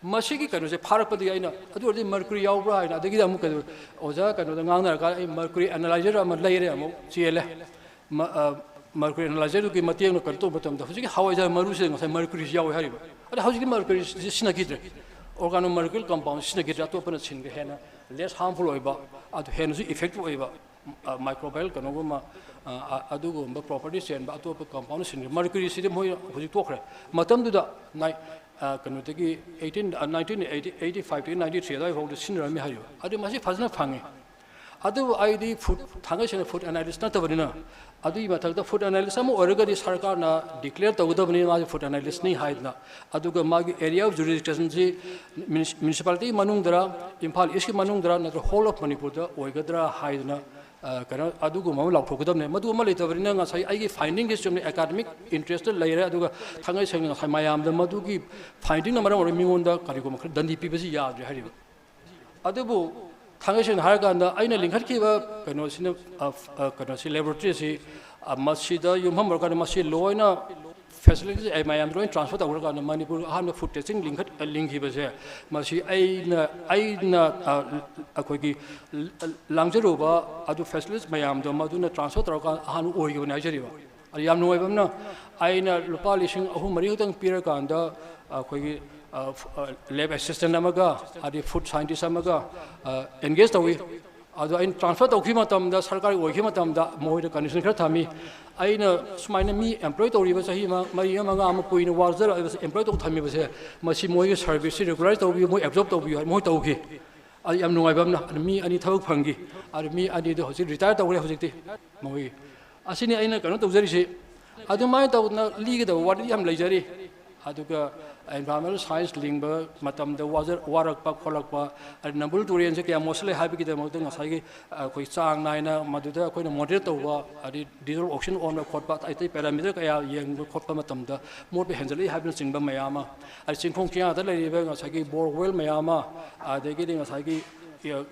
ꯃꯁꯤꯒꯤ ꯀꯩꯅꯣꯁꯦ ꯐꯥꯔꯛꯄꯗꯒꯤ ꯑꯩꯅ, "ꯑꯗꯨ ꯑꯣꯏꯔꯗꯤ mercury ꯌꯥꯎꯕ꯭ꯔꯥ?" ꯍꯥꯏꯅ, ꯑꯗꯒꯤꯗꯤ ꯑꯃꯨꯛ ꯀꯩꯅꯣ, ꯑꯣꯖꯥ ꯀꯩꯅꯣꯗ ꯉꯥꯡꯅꯔꯀꯥꯟꯗ ꯑꯩ mercury analyzer ꯑꯃ ꯂꯩꯔꯦ, ꯑꯃꯨꯛ ꯆꯦꯜꯂꯦ꯫ ꯃ-, ꯑ, mercury analyzerꯗꯨꯒꯤ ꯃꯇꯦꯡꯅ ꯀꯩꯅꯣ ꯇꯧꯕ ꯃꯇꯝꯗ ꯍꯧꯖꯤꯛꯀꯤ ꯍꯋꯥꯏꯖꯥꯔ ꯃꯔꯨꯁꯤꯗ ꯉꯁꯥꯏ mercuryꯁꯤ ꯌꯥꯎꯋꯦ ꯍꯥꯏꯔꯤꯕ꯫ ꯑꯗꯣ ꯍꯧꯖꯤꯛꯇꯤ mercuryꯁꯤ ꯁꯤꯖꯤꯟꯅꯈꯤꯗ꯭ꯔꯦ, organo molecular compound ꯁꯤꯖꯤꯟꯅꯈꯤꯗ꯭ꯔꯦ, ꯑꯇꯣꯞꯄꯅ ꯁꯤꯟꯈ꯭ꯔꯦ, ꯍꯦꯟꯅ less harmful ꯑꯣꯏꯕ, ꯑꯗꯨ ꯍꯦꯟꯅꯁꯨ effective ꯑꯣꯏꯕ, ꯑ, microbial ꯀꯩꯅꯣꯒꯨꯝꯕ, ꯑ, ꯑ, ꯑꯗꯨꯒꯨꯝꯕ property ꯆꯦꯟꯕ ꯑꯇꯣꯞꯄ compound ꯁꯤꯟꯈ꯭ꯔꯦ꯫ Mercuryꯁꯤꯗꯤ ꯃꯣꯏ ꯍꯧꯖꯤꯛ ꯇꯣꯛꯈ꯭ꯔꯦ꯫ ꯃꯇꯝꯗꯨꯗ ꯅꯥꯏ-, ꯑ, ꯀꯩꯅꯣꯗꯒꯤ eighteen, ꯑ, nineteen eighty, eighty fiveꯇꯒꯤ ninety three ꯑꯗꯨꯋꯥꯏ ꯐꯥꯎꯗ ꯁꯤꯖꯤꯟꯅꯔꯝꯃꯤ ꯍꯥꯏꯔꯤꯕ꯫ ꯑꯗꯨ ꯃꯁꯤ ꯐꯖꯅ ꯐꯪꯉꯤ꯫ ꯑꯗꯨꯕꯨ ꯑꯩꯗꯤ food, ꯊꯥꯡꯒꯩ ꯁꯦꯡꯅ food analyst ꯅꯠꯇꯕꯅꯤꯅ, ꯑꯗꯨꯒꯤ ꯃꯊꯛꯇ food analyst ꯑꯃ ꯑꯣꯏꯔꯒꯗꯤ ꯁꯔꯀꯥꯔꯅ declare ꯇꯧꯒꯗꯕꯅꯤ ꯃꯥꯁꯤ food analystꯅꯤ ꯍꯥꯏꯗꯅ꯫ ꯑꯗꯨꯒ ꯃꯥꯒꯤ area of jurisdictionꯁꯤ ꯃ꯭ꯌꯨꯅꯤꯁꯤ-, municipality ꯃꯅꯨꯡꯗꯔ, ꯏꯝꯐꯥꯜ Eastꯀꯤ ꯃꯅꯨꯡꯗꯔ, ꯅꯠꯇ꯭ꯔꯒ whole of ꯃꯅꯤꯄꯨꯔꯗ ꯑꯣꯏꯒꯗ꯭ꯔꯥ ꯍꯥꯏꯗꯅ, ꯑ, ꯀꯩꯅꯣ, ꯑꯗꯨꯒꯨꯝꯕ ꯑꯃ ꯂꯥꯎꯊꯣꯛꯀꯗꯕꯅꯤ꯫ ꯃꯗꯨ ꯑꯃ ꯂꯩꯇꯕꯅꯤꯅ ꯉꯁꯥꯏ ꯑꯩꯒꯤ findingꯁꯤ ꯆꯨꯝꯅ academic interestꯇ ꯂꯩꯔꯦ, ꯑꯗꯨꯒ ꯊꯥꯡꯒꯩ ꯁꯦꯡꯅ ꯉꯁꯥꯏ ꯃꯌꯥꯝꯗ ꯃꯗꯨꯒꯤ findingꯅ ꯃꯔꯝ ꯑꯣꯏꯔꯒ ꯃꯤꯉꯣꯟꯗ ꯀꯔꯤꯒꯨꯝꯕ ꯈꯔ ꯗꯟꯗꯤ ꯄꯤꯕꯁꯤ ꯌꯥꯗ꯭ꯔꯦ ꯍꯥꯏꯔꯤꯕ꯫ ꯑꯗꯨꯕꯨ ꯊꯥꯡꯒꯩ ꯁꯦꯡꯅ ꯍꯥꯏꯔꯀꯥꯟꯗ ꯑꯩꯅ ꯂꯤꯡꯈꯠꯈꯤꯕ ꯀꯩꯅꯣꯁꯤꯅ, ꯑ, ꯑ, ꯀꯩꯅꯣꯁꯤ, laboratoryꯁꯤ, ꯑ, ꯃꯁꯤꯗ ꯌꯨꯝꯐꯝ ꯑꯣꯏꯔꯀꯥꯟꯗ ꯃꯁꯤ ꯂꯣꯏꯅ facilities ꯑꯩ ꯃꯌꯥꯝ ꯂꯣꯏꯅ transfer ꯇꯧꯈ꯭ꯔꯀꯥꯟꯗ ꯃꯅꯤꯄꯨꯔ ꯑꯍꯥꯟꯕ food testing ꯂꯤꯡꯈꯠ-, ꯑ, ꯂꯤꯡꯈꯤꯕꯁꯦ, ꯃꯁꯤ ꯑꯩꯅ, ꯑꯩꯅ, ꯑ, ꯑꯩꯈꯣꯏꯒꯤ ꯂ-, ꯂꯥꯡꯖꯔꯨꯕ ꯑꯗꯨ facilities ꯃꯌꯥꯝꯗꯣ ꯃꯗꯨꯅ transfer ꯇꯧꯔꯀꯥꯟꯗ ꯑꯍꯥꯟꯕ ꯑꯣꯏꯈꯤꯕꯅꯤ ꯍꯥꯏꯖꯔꯤꯕ꯫ ꯑꯗꯨ ꯌꯥꯝ ꯅꯨꯡꯉꯥꯏꯕ ꯑꯃꯅ, ꯑꯩꯅ ꯂꯨꯄꯥ ꯂꯤꯁꯤꯡ ꯑꯍꯨꯝ ꯃꯔꯤ ꯈꯛꯇꯪ ꯄꯤꯔꯀꯥꯟꯗ ꯑꯩꯈꯣꯏꯒꯤ, ꯑ, ꯐ-, ꯑ, lab assistant ꯑꯃꯒ, ꯑꯗꯩ food scientist ꯑꯃꯒ, ꯑ, engage ꯇꯧꯏ꯫ ꯑꯗꯣ ꯑꯩꯅ ꯇ꯭ꯔꯥꯟꯁꯐꯔ ꯇꯧꯈꯤꯕ ꯃꯇꯝꯗ, ꯁꯔꯀꯥꯔꯒꯤ ꯑꯣꯏꯈꯤꯕ ꯃꯇꯝꯗ ꯃꯈꯣꯏꯗ ꯀꯟꯗꯤꯁꯟ ꯈꯔ ꯊꯝꯃꯤ꯫ ꯑꯩꯅ ꯁꯨꯃꯥꯏꯅ ꯃꯤ ꯑꯦꯝꯄ꯭ꯂꯣꯏ ꯇꯧꯔꯤꯕ ꯆꯍꯤ ꯑꯃ, ꯃꯔꯤ ꯑꯃ, ꯃꯉꯥ ꯑꯃ ꯀꯨꯏꯅ ꯋꯥꯖꯔꯛꯂꯤꯕꯁꯦ, ꯑꯦꯝꯄ꯭ꯂꯣꯏ ꯇꯧ ꯊꯝꯃꯤꯕꯁꯦ, ꯃꯁꯤ ꯃꯣꯏꯒꯤ ꯁꯔꯚꯤꯁꯁꯤ ꯔꯤꯒꯨꯂꯔ ꯇꯧꯕꯤꯌꯨ, ꯃꯣꯏ ꯑꯦꯕꯖꯣꯔꯕ ꯇꯧꯕꯤꯌꯨ ꯍꯥꯏ, ꯃꯣꯏ ꯇꯧꯈꯤ꯫ ꯑꯗꯨ ꯌꯥꯝ ꯅꯨꯡꯉꯥꯏꯕ ꯑꯃꯅ, ꯑꯗꯨ ꯃꯤ ꯑꯅꯤ ꯊꯕꯛ ꯐꯪꯈꯤ꯫ ꯑꯗꯨ ꯃꯤ ꯑꯅꯤꯗꯣ ꯍꯧꯖꯤꯛ ꯔꯤꯇꯥꯌꯔ ꯇꯧꯈ꯭ꯔꯦ ꯍꯧꯖꯤꯛꯇꯤ꯫ ꯃꯣꯏ ꯑꯁꯤꯅꯤ ꯑꯩꯅ ꯀꯩꯅꯣ ꯇꯧꯖꯔꯤꯁꯤ꯫ ꯑꯗꯨꯃꯥꯏꯅ ꯇꯧꯗꯅ ꯂꯤꯒꯗꯕ ꯋꯥꯔꯤ ꯌꯥꯝ ꯂꯩꯖꯔꯤ꯫ ꯑꯗꯨꯒ environmental science ꯂꯤꯡꯕ ꯃꯇꯝꯗ ꯋꯥꯖ-, ꯋꯥꯔꯛꯄ ꯈꯣꯠꯂꯛꯄ, ꯑꯗꯩ ꯅꯝꯕꯨꯜ ꯇꯨꯔꯦꯜꯁꯦ ꯀꯌꯥꯝ ꯃꯣꯠꯁꯤꯜꯂꯦ ꯍꯥꯏꯕꯒꯤꯗꯃꯛꯇ ꯉꯁꯥꯏꯒꯤ ꯑꯩꯈꯣꯏ ꯆꯥꯡ ꯅꯥꯏꯅ ꯃꯗꯨꯗ ꯑꯩꯈꯣꯏꯅ ꯃꯣꯅꯤꯇꯔ ꯇꯧꯕ, ꯑꯗꯩ ꯗꯤꯖꯣꯜꯕ ꯑꯣꯛꯁꯟ ꯑꯣꯟꯕ ꯈꯣꯠꯄ, ꯑꯇꯩ ꯑꯇꯩ ꯄꯦꯔꯥꯃꯤꯇꯔ ꯀꯌꯥ ꯌꯦꯡꯕ ꯈꯣꯠꯄ ꯃꯇꯝꯗ ꯃꯣꯠꯄ ꯍꯦꯟꯖꯜꯂꯛꯏ ꯍꯥꯏꯕꯅꯆꯤꯡꯕ ꯃꯌꯥꯝ ꯑꯃ, ꯑꯗꯩ ꯆꯤꯡꯈꯣꯡ ꯆꯤꯡꯌꯥꯗ ꯂꯩꯔꯤꯕ ꯉꯁꯥꯏꯒꯤ ꯕꯣꯔꯋꯦꯜ ꯃꯌꯥꯝ ꯑꯃ, ꯑꯗꯒꯤꯗꯤ ꯉꯁꯥꯏꯒꯤ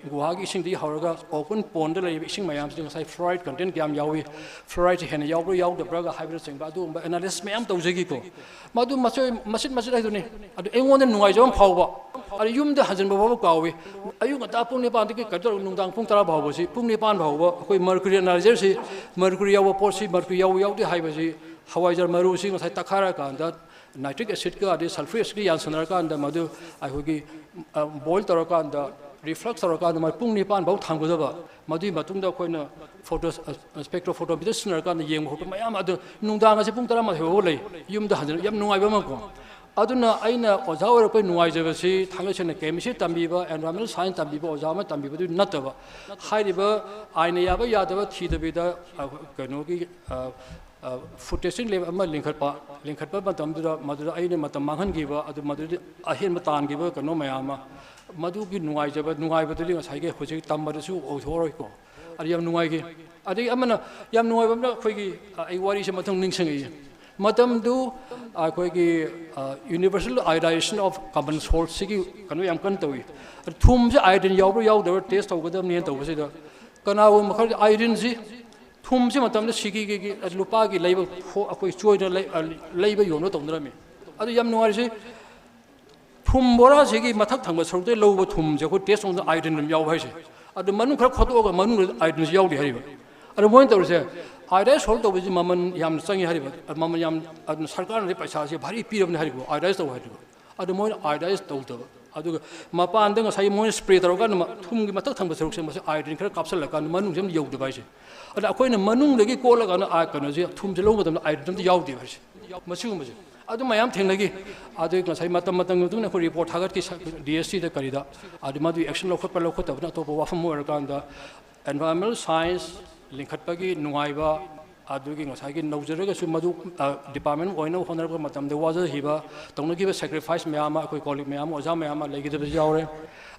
ꯒꯨꯍꯥꯒꯤ ꯏꯁꯤꯡꯗꯒꯤ ꯍꯧꯔꯒ ꯑꯣꯄꯟ ꯄꯣꯟꯗ ꯂꯩꯔꯤꯕ ꯏꯁꯤꯡ ꯃꯌꯥꯝꯁꯤꯗ ꯉꯁꯥꯏ ꯐ꯭ꯂꯣꯔꯥꯏꯗ ꯀꯟꯇꯦꯟ ꯀꯌꯥꯝ ꯌꯥꯎꯏ, ꯐ꯭ꯂꯣꯔꯥꯏꯗꯁꯦ ꯍꯦꯟꯅ ꯌꯥꯎꯕ꯭ꯔꯥ ꯌꯥꯎꯗꯕ꯭ꯔꯥꯒ ꯍꯥꯏꯕꯅꯆꯤꯡꯕ ꯑꯗꯨꯒꯨꯝꯕ ꯑꯦꯅꯥꯂꯤꯁ ꯃꯌꯥꯝ ꯇꯧꯖꯈꯤꯀꯣ꯫ ꯃꯗꯨ ꯃꯆꯣꯏ-, ꯃꯆꯤꯠ ꯃꯆꯤꯠ ꯍꯥꯏꯗꯨꯅꯤ꯫ ꯑꯗꯨ ꯑꯩꯉꯣꯟꯗ ꯅꯨꯡꯉꯥꯏꯖꯕ ꯑꯃ ꯐꯥꯎꯕ, ꯑꯗꯨ ꯌꯨꯝꯗ ꯍꯟꯖꯤꯟꯕ ꯐꯥꯎꯕ ꯀꯥꯎꯏ꯫ ꯑꯌꯨꯛ ꯉꯟꯇꯥ ꯄꯨꯡ ꯅꯤꯄꯥꯟꯗꯒꯤ ꯀꯩꯅꯣ ꯇꯧꯔꯒ ꯅꯨꯡꯗꯥꯡ ꯄꯨꯡ ꯇꯔꯥ ꯐꯥꯎꯕꯁꯤ, ꯄꯨꯡ ꯅꯤꯄꯥꯟ ꯐꯥꯎꯕ ꯑꯩꯈꯣꯏ ꯃꯔꯀꯨꯔꯤ ꯑꯦꯅꯥꯂꯥꯏꯖꯔꯁꯤ, ꯃꯔꯀꯨꯔꯤ ꯌꯥꯎꯕ ꯄꯣꯠꯁꯤ ꯃꯔꯀꯨꯔꯤ ꯌꯥꯎꯕ ꯌꯥꯎꯗꯦ ꯍꯥꯏꯕꯁꯤ, ꯍꯋꯥꯏꯖꯥꯔ ꯃꯔꯨꯁꯤ ꯉꯁꯥꯏ ꯇꯛꯈꯥꯏꯔꯀꯥꯟꯗ ꯅꯥꯏꯇ꯭ꯔꯤꯛ ꯑꯦꯁꯤꯗꯀ ꯑꯗꯩ ꯁꯜꯐ꯭ꯌꯨꯔꯤꯛ ꯑꯦꯁꯤꯗꯀ ꯌꯥꯟꯁꯟꯅꯔꯀꯥꯟꯗ ꯃꯗꯨ ꯑꯩꯈꯣꯏꯒꯤ, ꯑ, ꯕꯣꯏꯜ ꯇꯧꯔꯀꯥꯟꯗ, ꯔꯤꯐ꯭ꯂꯛꯁ ꯇꯧꯔꯀꯥꯟꯗ ꯃꯗꯨ ꯄꯨꯡ ꯅꯤꯄꯥꯟ ꯐꯥꯎ ꯊꯝꯒꯗꯕ꯫ ꯃꯗꯨꯒꯤ ꯃꯇꯨꯡꯗ ꯑꯩꯈꯣꯏꯅ ꯐꯣꯇꯣ, ꯑ, ꯁ꯭ꯄꯦꯛꯇ꯭ꯔꯣꯐꯣꯇꯣꯃꯤꯇꯔ ꯁꯤꯖꯤꯟꯅꯔꯀꯥꯟꯗ ꯌꯦꯡꯕ ꯈꯣꯠꯄ ꯃꯌꯥꯝ ꯑꯗꯨ ꯅꯨꯡꯗꯥꯡ ꯑꯁꯤ ꯄꯨꯡ ꯇꯔꯥꯃꯥꯊꯣꯏ ꯐꯥꯎꯕ ꯂꯩ꯫ ꯌꯨꯝꯗ ꯍꯟꯖꯤꯟ-, ꯌꯥꯝ ꯅꯨꯡꯉꯥꯏꯕ ꯑꯃꯀꯣ꯫ ꯑꯗꯨꯅ ꯑꯩꯅ ꯑꯣꯖꯥ ꯑꯣꯏꯔꯛꯄꯒꯤ ꯅꯨꯡꯉꯥꯏꯖꯕꯁꯤ ꯊꯥꯡꯒꯩ ꯁꯦꯡꯅ ꯀꯦꯃꯤꯁꯇ꯭ꯔꯤ ꯇꯝꯕꯤꯕ, environmental science ꯇꯝꯕꯤꯕ ꯑꯣꯖꯥ ꯑꯃ ꯇꯝꯕꯤꯕꯗꯨ ꯅꯠꯇꯕ, ꯍꯥꯏꯔꯤꯕ ꯑꯥꯏꯟꯅ ꯌꯥꯕ ꯌꯥꯗꯕ ꯊꯤꯗꯕꯤꯗ, ꯑ, ꯀꯩꯅꯣꯒꯤ, ꯑ, ꯑ, ꯐꯨꯗ ꯇꯦꯁꯇꯤꯡ ꯂꯦꯕ ꯑꯃ ꯂꯤꯡꯈꯠꯄ, ꯂꯤꯡꯈꯠꯄ ꯃꯇꯝꯗꯨꯗ ꯃꯗꯨꯗ ꯑꯩꯅ ꯃꯇꯝ ꯃꯥꯡꯍꯟꯈꯤꯕ ꯑꯗꯨ ꯃꯗꯨꯗꯤ ꯑꯍꯦꯟꯕ ꯇꯥꯟꯈꯤꯕ ꯀꯩꯅꯣ ꯃꯌꯥꯝ ꯑꯃ, ꯃꯗꯨꯒꯤ ꯅꯨꯡꯉꯥꯏꯖꯕ, ꯅꯨꯡꯉꯥꯏꯕꯗꯨꯗꯤ ꯉꯁꯥꯏꯒꯤ ꯍꯧꯖꯤꯛ ꯇꯝꯕꯗꯁꯨ ꯑꯣꯏꯊꯣꯛꯑꯔꯣꯏꯀꯣ꯫ ꯑꯗꯨ ꯌꯥꯝ ꯅꯨꯡꯉꯥꯏꯈꯤ꯫ ꯑꯗꯒꯤ ꯑꯃꯅ ꯌꯥꯝ ꯅꯨꯡꯉꯥꯏꯕ ꯑꯃꯅ ꯑꯩꯈꯣꯏꯒꯤ, ꯑ, ꯑꯩ ꯋꯥꯔꯤꯁꯦ ꯃꯊꯪ ꯅꯤꯡꯁꯤꯡꯉꯛꯏ꯫ ꯃꯇꯝꯗꯨ ꯑꯩꯈꯣꯏꯒꯤ, ꯑ, Universal Ionization of Common Saltꯁꯤꯒꯤ ꯀꯩꯅꯣ ꯌꯥꯝ ꯀꯟꯅ ꯇꯧꯏ꯫ ꯑꯗꯨ ꯊꯨꯝꯁꯦ iodine ꯌꯥꯎꯕ꯭ꯔꯥ ꯌꯥꯎꯗꯕ꯭ꯔꯥ ꯇꯦꯁ ꯇꯧꯒꯗꯕꯅꯦꯅ ꯇꯧꯕꯁꯤꯗ ꯀꯅꯥꯒꯨꯝꯕ ꯈꯔꯗꯤ iodineꯁꯤ ꯊꯨꯝꯁꯤ ꯃꯇꯝꯗ ꯁꯤꯀꯤꯒꯤ ꯂꯨꯄꯥꯒꯤ ꯂꯩꯕ ꯐꯣ-, ꯑꯩꯈꯣꯏ ꯆꯣꯏꯅ ꯂꯩ-, ꯑ, ꯂꯩꯕ ꯌꯣꯟꯕ ꯇꯧꯅꯔꯝꯃꯤ꯫ ꯑꯗꯨ ꯌꯥꯝ ꯅꯨꯡꯉꯥꯏꯔꯤꯁꯤ ꯊꯨꯝ ꯕꯣꯔꯥꯁꯤꯒꯤ ꯃꯊꯛ ꯊꯪꯕ ꯁꯔꯨꯛꯇꯒꯤ ꯂꯧꯕ ꯊꯨꯝꯁꯦ ꯑꯩꯈꯣꯏ ꯇꯦꯁ ꯇꯧꯕꯗ iodine ꯑꯗꯨꯝ ꯌꯥꯎꯕ ꯍꯥꯏꯁꯦ꯫ ꯑꯗꯨ ꯃꯅꯨꯡ ꯈꯔ ꯈꯣꯠꯇꯣꯛꯑꯒ ꯃꯅꯨꯡꯗ iodineꯁꯤ ꯌꯥꯎꯗꯦ ꯍꯥꯏꯔꯤꯕ꯫ ꯑꯗꯨ ꯃꯣꯏꯅ ꯇꯧꯔꯤꯁꯦ iodine salt ꯇꯧꯕꯁꯤ ꯃꯃꯜ ꯌꯥꯝꯅ ꯆꯪꯉꯤ ꯍꯥꯏꯔꯤꯕ, ꯃꯃꯜ ꯌꯥꯝ, ꯑꯗꯨꯅ ꯁꯔꯀꯥꯔꯅꯗꯤ ꯄꯩꯁꯥꯁꯦ ꯚꯥꯔꯤ ꯄꯤꯔꯕꯅꯤ ꯍꯥꯏꯔꯤꯕ iodine ꯇꯧ ꯍꯥꯏꯔꯤꯕ꯫ ꯑꯗꯨ ꯃꯣꯏꯅ iodine ꯇꯧꯗꯕ, ꯑꯗꯨꯒ ꯃꯄꯥꯟꯗ ꯉꯁꯥꯏ ꯃꯣꯏꯅ ꯁ꯭ꯄ꯭ꯔꯦ ꯇꯧꯔꯀꯥꯟꯗ ꯃ- ꯊꯨꯝꯒꯤ ꯃꯊꯛ ꯊꯪꯕ ꯁꯔꯨꯛꯁꯦ, ꯃꯁꯤ ꯑꯥꯏꯑꯣꯗꯤꯟ ꯈꯔ ꯀꯥꯞꯁꯤꯜꯂꯀꯥꯟꯗ ꯃꯅꯨꯡꯁꯦ ꯑꯝꯇ ꯌꯧꯗꯕ ꯍꯥꯏꯁꯦ꯫ ꯑꯗ ꯑꯩꯈꯣꯏꯅ ꯃꯅꯨꯡꯗꯒꯤ ꯀꯣꯠꯂꯀꯥꯟꯗ ꯑꯥ ꯀꯩꯅꯣꯁꯦ, ꯊꯨꯝꯁꯦ ꯂꯧꯕ ꯃꯇꯝꯗ ꯑꯥꯏꯑꯣꯗꯤꯟ ꯑꯝꯇ ꯌꯥꯎꯗꯦꯕ ꯍꯥꯏꯁꯦ꯫ ꯃꯁꯤꯒꯨꯝꯕꯁꯦ ꯑꯗꯨ ꯃꯌꯥꯝ ꯊꯦꯡꯅꯈꯤ꯫ ꯑꯗꯨ ꯉꯁꯥꯏ ꯃꯇꯝ ꯃꯇꯝꯒꯤ ꯃꯇꯨꯡ ꯏꯟꯅ ꯑꯩꯈꯣꯏ ꯔꯤꯄꯣꯔꯠ ꯊꯥꯒꯠꯈꯤ ꯗꯤ ꯑꯦꯁ ꯇꯤꯗ ꯀꯔꯤꯗ꯫ ꯑꯗꯨ ꯃꯗꯨꯒꯤ ꯑꯦꯛꯁꯟ ꯂꯧꯈꯠꯄ ꯂꯧꯈꯠꯇꯕꯅ ꯑꯇꯣꯞꯄ ꯋꯥꯐꯝ ꯑꯃ ꯑꯣꯏꯔꯀꯥꯟꯗ, ꯑꯦꯟꯚꯥꯏꯔꯣꯟꯃꯦꯟꯇꯦꯜ ꯁꯥꯏꯟꯁ ꯂꯤꯡꯈꯠꯄꯒꯤ ꯅꯨꯡꯉꯥꯏꯕ, ꯑꯗꯨꯒꯤ ꯉꯁꯥꯏꯒꯤ ꯅꯧꯖꯔꯒꯁꯨ ꯃꯗꯨ ꯗꯤꯄꯥꯔꯠꯃꯦꯟ ꯑꯣꯏꯅꯕ ꯍꯣꯠꯅꯔꯛꯄ ꯃꯇꯝꯗ ꯋꯥꯖꯈꯤꯕ, ꯇꯧꯅꯈꯤꯕ ꯁꯦꯀ꯭ꯔꯤꯐꯥꯏꯁ ꯃꯌꯥꯝ ꯑꯃ, ꯑꯩꯈꯣꯏ ꯀꯣꯂꯤꯛ ꯃꯌꯥꯝ ꯑꯃ, ꯑꯣꯖꯥ ꯃꯌꯥꯝ ꯑꯃ ꯂꯩꯈꯤꯗꯕꯁꯨ ꯌꯥꯎꯔꯦ꯫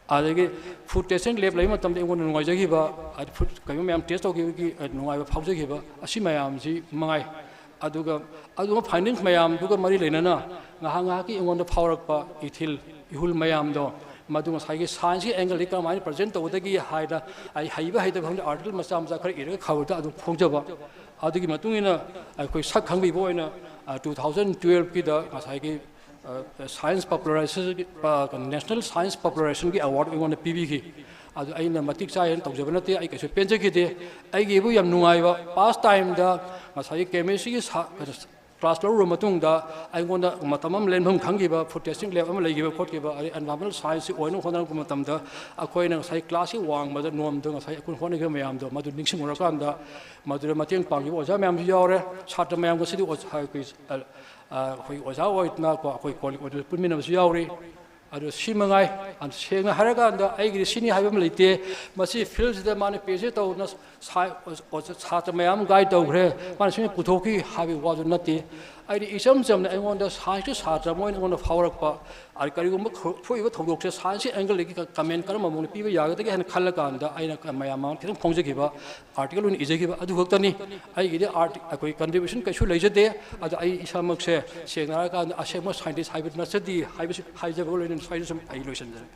ꯑꯗꯒꯤ ꯐꯨꯗ ꯇꯦꯁꯇꯤꯡ ꯂꯦꯕ ꯂꯩꯕ ꯃꯇꯝꯗ ꯑꯩꯉꯣꯟꯗ ꯅꯨꯡꯉꯥꯏꯖꯈꯤꯕ, ꯍꯥꯏꯗꯤ ꯐꯨꯗ ꯀꯩꯅꯣ ꯃꯌꯥꯝ ꯇꯦꯁ ꯇꯧꯈꯤꯕꯒꯤ ꯅꯨꯡꯉꯥꯏꯕ ꯐꯥꯎꯖꯈꯤꯕ, ꯑꯁꯤ ꯃꯌꯥꯝꯁꯤ ꯃꯉꯥꯏ꯫ ꯑꯗꯨꯒ ꯑꯗꯨꯒꯨꯝꯕ ꯐꯥꯏꯟꯗꯤꯡꯁ ꯃꯌꯥꯝꯗꯨꯒ ꯃꯔꯤ ꯂꯩꯅꯅ ꯉꯥꯏꯍꯥꯛ ꯉꯥꯏꯍꯥꯛꯀꯤ ꯑꯩꯉꯣꯟꯗ ꯐꯥꯎꯔꯛꯄ ꯏꯊꯤꯜ ꯏꯍꯨꯜ ꯃꯌꯥꯝꯗꯣ, ꯃꯗꯨ ꯉꯁꯥꯏꯒꯤ ꯁꯥꯏꯟꯁꯀꯤ ꯑꯦꯡꯒꯜꯗꯒꯤ ꯀꯔꯝꯍꯥꯏꯅ ꯄ꯭ꯔꯖꯦꯟ ꯇꯧꯒꯗꯒꯦ ꯍꯥꯏꯅ, ꯑꯩ ꯍꯩꯕ ꯍꯩꯇꯕ ꯈꯪꯗꯦ, ꯑꯥꯔꯇꯤꯀꯜ ꯃꯆꯥ ꯃꯆꯥ ꯈꯔ ꯏꯔꯒ ꯈꯕꯔꯗ ꯑꯗꯨꯝ ꯐꯣꯡꯖꯕ꯫ ꯑꯗꯨꯒꯤ ꯃꯇꯨꯡ ꯏꯟꯅ ꯑꯩꯈꯣꯏ ꯁꯛ ꯈꯪꯕꯤꯕ ꯑꯣꯏꯅ, ꯑ, ꯇꯨ ꯊꯥꯎꯖꯟ ꯇꯨꯌꯦꯜꯐꯀꯤꯗ ꯉꯁꯥꯏꯒꯤ, ꯑ, ꯁꯥꯏꯟꯁ ꯄꯣꯄꯨꯂꯔꯥꯏꯖꯦꯁꯟꯒꯤ, ꯑ, ꯀꯩꯅꯣ, ꯅꯦꯁꯅꯦꯜ ꯁꯥꯏꯟꯁ ꯄꯣꯄꯨꯂꯔꯥꯏꯖꯦꯁꯟꯒꯤ ꯑꯦꯋꯥꯔꯗ ꯑꯩꯉꯣꯟꯗ ꯄꯤꯕꯤꯈꯤ꯫ ꯑꯗꯨ ꯑꯩꯅ ꯃꯇꯤꯛ ꯆꯥꯏ ꯍꯥꯏꯅ ꯇꯧꯖꯕ ꯅꯠꯇꯦ, ꯑꯩ ꯀꯩꯁꯨ ꯄꯦꯟꯖꯈꯤꯗꯦ꯫ ꯑꯩꯒꯤꯕꯨ ꯌꯥꯝ ꯅꯨꯡꯉꯥꯏꯕ, ꯄꯥꯁ ꯇꯥꯏꯝꯗ ꯉꯁꯥꯏꯒꯤ ꯀꯦꯃꯤꯁꯇ꯭ꯔꯤꯒꯤ ꯁꯥ-, ꯀꯩꯅꯣ, ꯀ꯭ꯂꯥꯁ ꯂꯧꯔꯨꯔ ꯃꯇꯨꯡꯗ ꯑꯩꯉꯣꯟꯗ ꯃꯇꯝ ꯑꯃ ꯂꯦꯟꯐꯝ ꯈꯪꯈꯤꯕ, ꯐꯨꯗ ꯇꯦꯁꯇꯤꯡ ꯂꯦꯕ ꯑꯃ ꯂꯩꯈꯤꯕ ꯈꯣꯠꯈꯤꯕ, ꯑꯗꯩ ꯑꯦꯟꯚꯥꯏꯔꯣꯟꯃꯦꯟꯇꯦꯜ ꯁꯥꯏꯟꯁꯁꯤ ꯑꯣꯏꯅꯕ ꯍꯣꯠꯅꯔꯛꯄ ꯃꯇꯝꯗ ꯑꯩꯈꯣꯏꯅ ꯉꯁꯥꯏ ꯀ꯭ꯂꯥꯁꯀꯤ ꯋꯥꯡꯃꯗ ꯅꯣꯔꯝꯗ ꯉꯁꯥꯏ ꯑꯩꯈꯣꯏꯅ ꯍꯣꯠꯅꯈꯤꯕ ꯃꯌꯥꯝꯗꯣ ꯃꯗꯨ ꯅꯤꯡꯁꯤꯡꯉꯨꯔꯀꯥꯟꯗ ꯃꯗꯨꯗ ꯃꯇꯦꯡ ꯄꯥꯡꯈꯤꯕ ꯑꯣꯖꯥ ꯃꯌꯥꯝꯁꯨ ꯌꯥꯎꯔꯦ꯫ ꯁꯥꯇ꯭ꯔ ꯃꯌꯥꯝꯒ ꯁꯤꯗꯤ ꯑꯣꯖꯥ-, ꯑꯩꯈꯣꯏ, ꯑ, ꯑ, ꯑꯩꯈꯣꯏ ꯑꯣꯖꯥ ꯑꯣꯏꯗꯅꯀꯣ, ꯑꯩꯈꯣꯏ ꯀꯣꯂꯤꯛ ꯑꯣꯏꯗꯅ ꯄꯨꯟꯃꯤꯟꯅꯕꯁꯨ ꯌꯥꯎꯔꯤ꯫ ꯑꯗꯨ ꯁꯤ ꯃꯉꯥꯏ꯫ ꯑꯗꯨ ꯁꯦꯡꯅ ꯍꯥꯏꯔꯀꯥꯟꯗ ꯑꯩꯒꯤꯗꯤ ꯁꯤꯅꯤ ꯍꯥꯏꯕ ꯑꯃ ꯂꯩꯇꯦ꯫ ꯃꯁꯤ ꯐꯤꯜꯁꯤꯗ ꯃꯥꯅ ꯄꯤ ꯑꯩꯆ ꯗꯤ ꯇꯧꯗꯅ ꯁꯥ-, ꯑꯣꯖꯥ-, ꯁꯥꯇ꯭ꯔ ꯃꯌꯥꯝ ꯒꯥꯏꯗ ꯇꯧꯈ꯭ꯔꯦ, ꯃꯥꯅ ꯁꯨꯃꯥꯏꯅ ꯄꯨꯊꯣꯛꯈꯤ ꯍꯥꯏꯕꯒꯤ ꯋꯥꯗꯨ ꯅꯠꯇꯦ꯫ ꯑꯩꯗꯤ ꯏꯆꯝ ꯆꯝꯅ ꯑꯩꯉꯣꯟꯗ ꯁꯥꯏꯟꯁꯀꯤ ꯁꯥꯇ꯭ꯔ ꯑꯃ ꯑꯣꯏꯅ ꯑꯩꯉꯣꯟꯗ ꯐꯥꯎꯔꯛꯄ, ꯑꯗ ꯀꯔꯤꯒꯨꯝꯕ ꯈ-, ꯊꯣꯛꯏꯕ ꯊꯧꯗꯣꯛꯁꯦ ꯁꯥꯏꯟꯁꯀꯤ ꯑꯦꯡꯒꯜꯗꯒꯤ ꯀ-, ꯀꯃꯦꯟ ꯀꯔꯝꯕ ꯃꯑꯣꯡꯗ ꯄꯤꯕ ꯌꯥꯒꯗꯒꯦ ꯍꯥꯏꯅ ꯈꯜꯂꯀꯥꯟꯗ ꯑꯩꯅ ꯀ-, ꯃꯌꯥꯝ ꯃꯃꯥꯡꯗ ꯈꯤꯇꯪ ꯐꯣꯡꯖꯈꯤꯕ, ꯑꯥꯔꯇꯤꯀꯜ ꯑꯣꯏꯅ ꯏꯖꯈꯤꯕ ꯑꯗꯨ ꯈꯛꯇꯅꯤ꯫ ꯑꯩꯒꯤꯗꯤ ꯑꯥꯔꯠ, ꯑꯩꯈꯣꯏ ꯀꯟꯇ꯭ꯔꯤꯕ꯭ꯌꯨꯁꯟ ꯀꯩꯁꯨ ꯂꯩꯖꯗꯦ꯫ ꯑꯗ ꯑꯩ ꯏꯁꯥꯃꯛꯁꯦ ꯁꯦꯡꯅ ꯍꯥꯏꯔꯀꯥꯟꯗ ꯑꯁꯦꯡꯕ ꯁꯥꯏꯟꯇꯤꯁ ꯍꯥꯏꯕꯗꯨ ꯅꯠꯆꯗꯦ ꯍꯥꯏꯕꯁꯤ ꯍꯥꯏꯖꯕꯒ ꯂꯣꯏꯅꯅ ꯁ꯭ꯋꯥꯏꯗ ꯁꯨꯝ ꯑꯩ ꯂꯣꯏꯁꯤꯟꯖꯔꯒꯦ꯫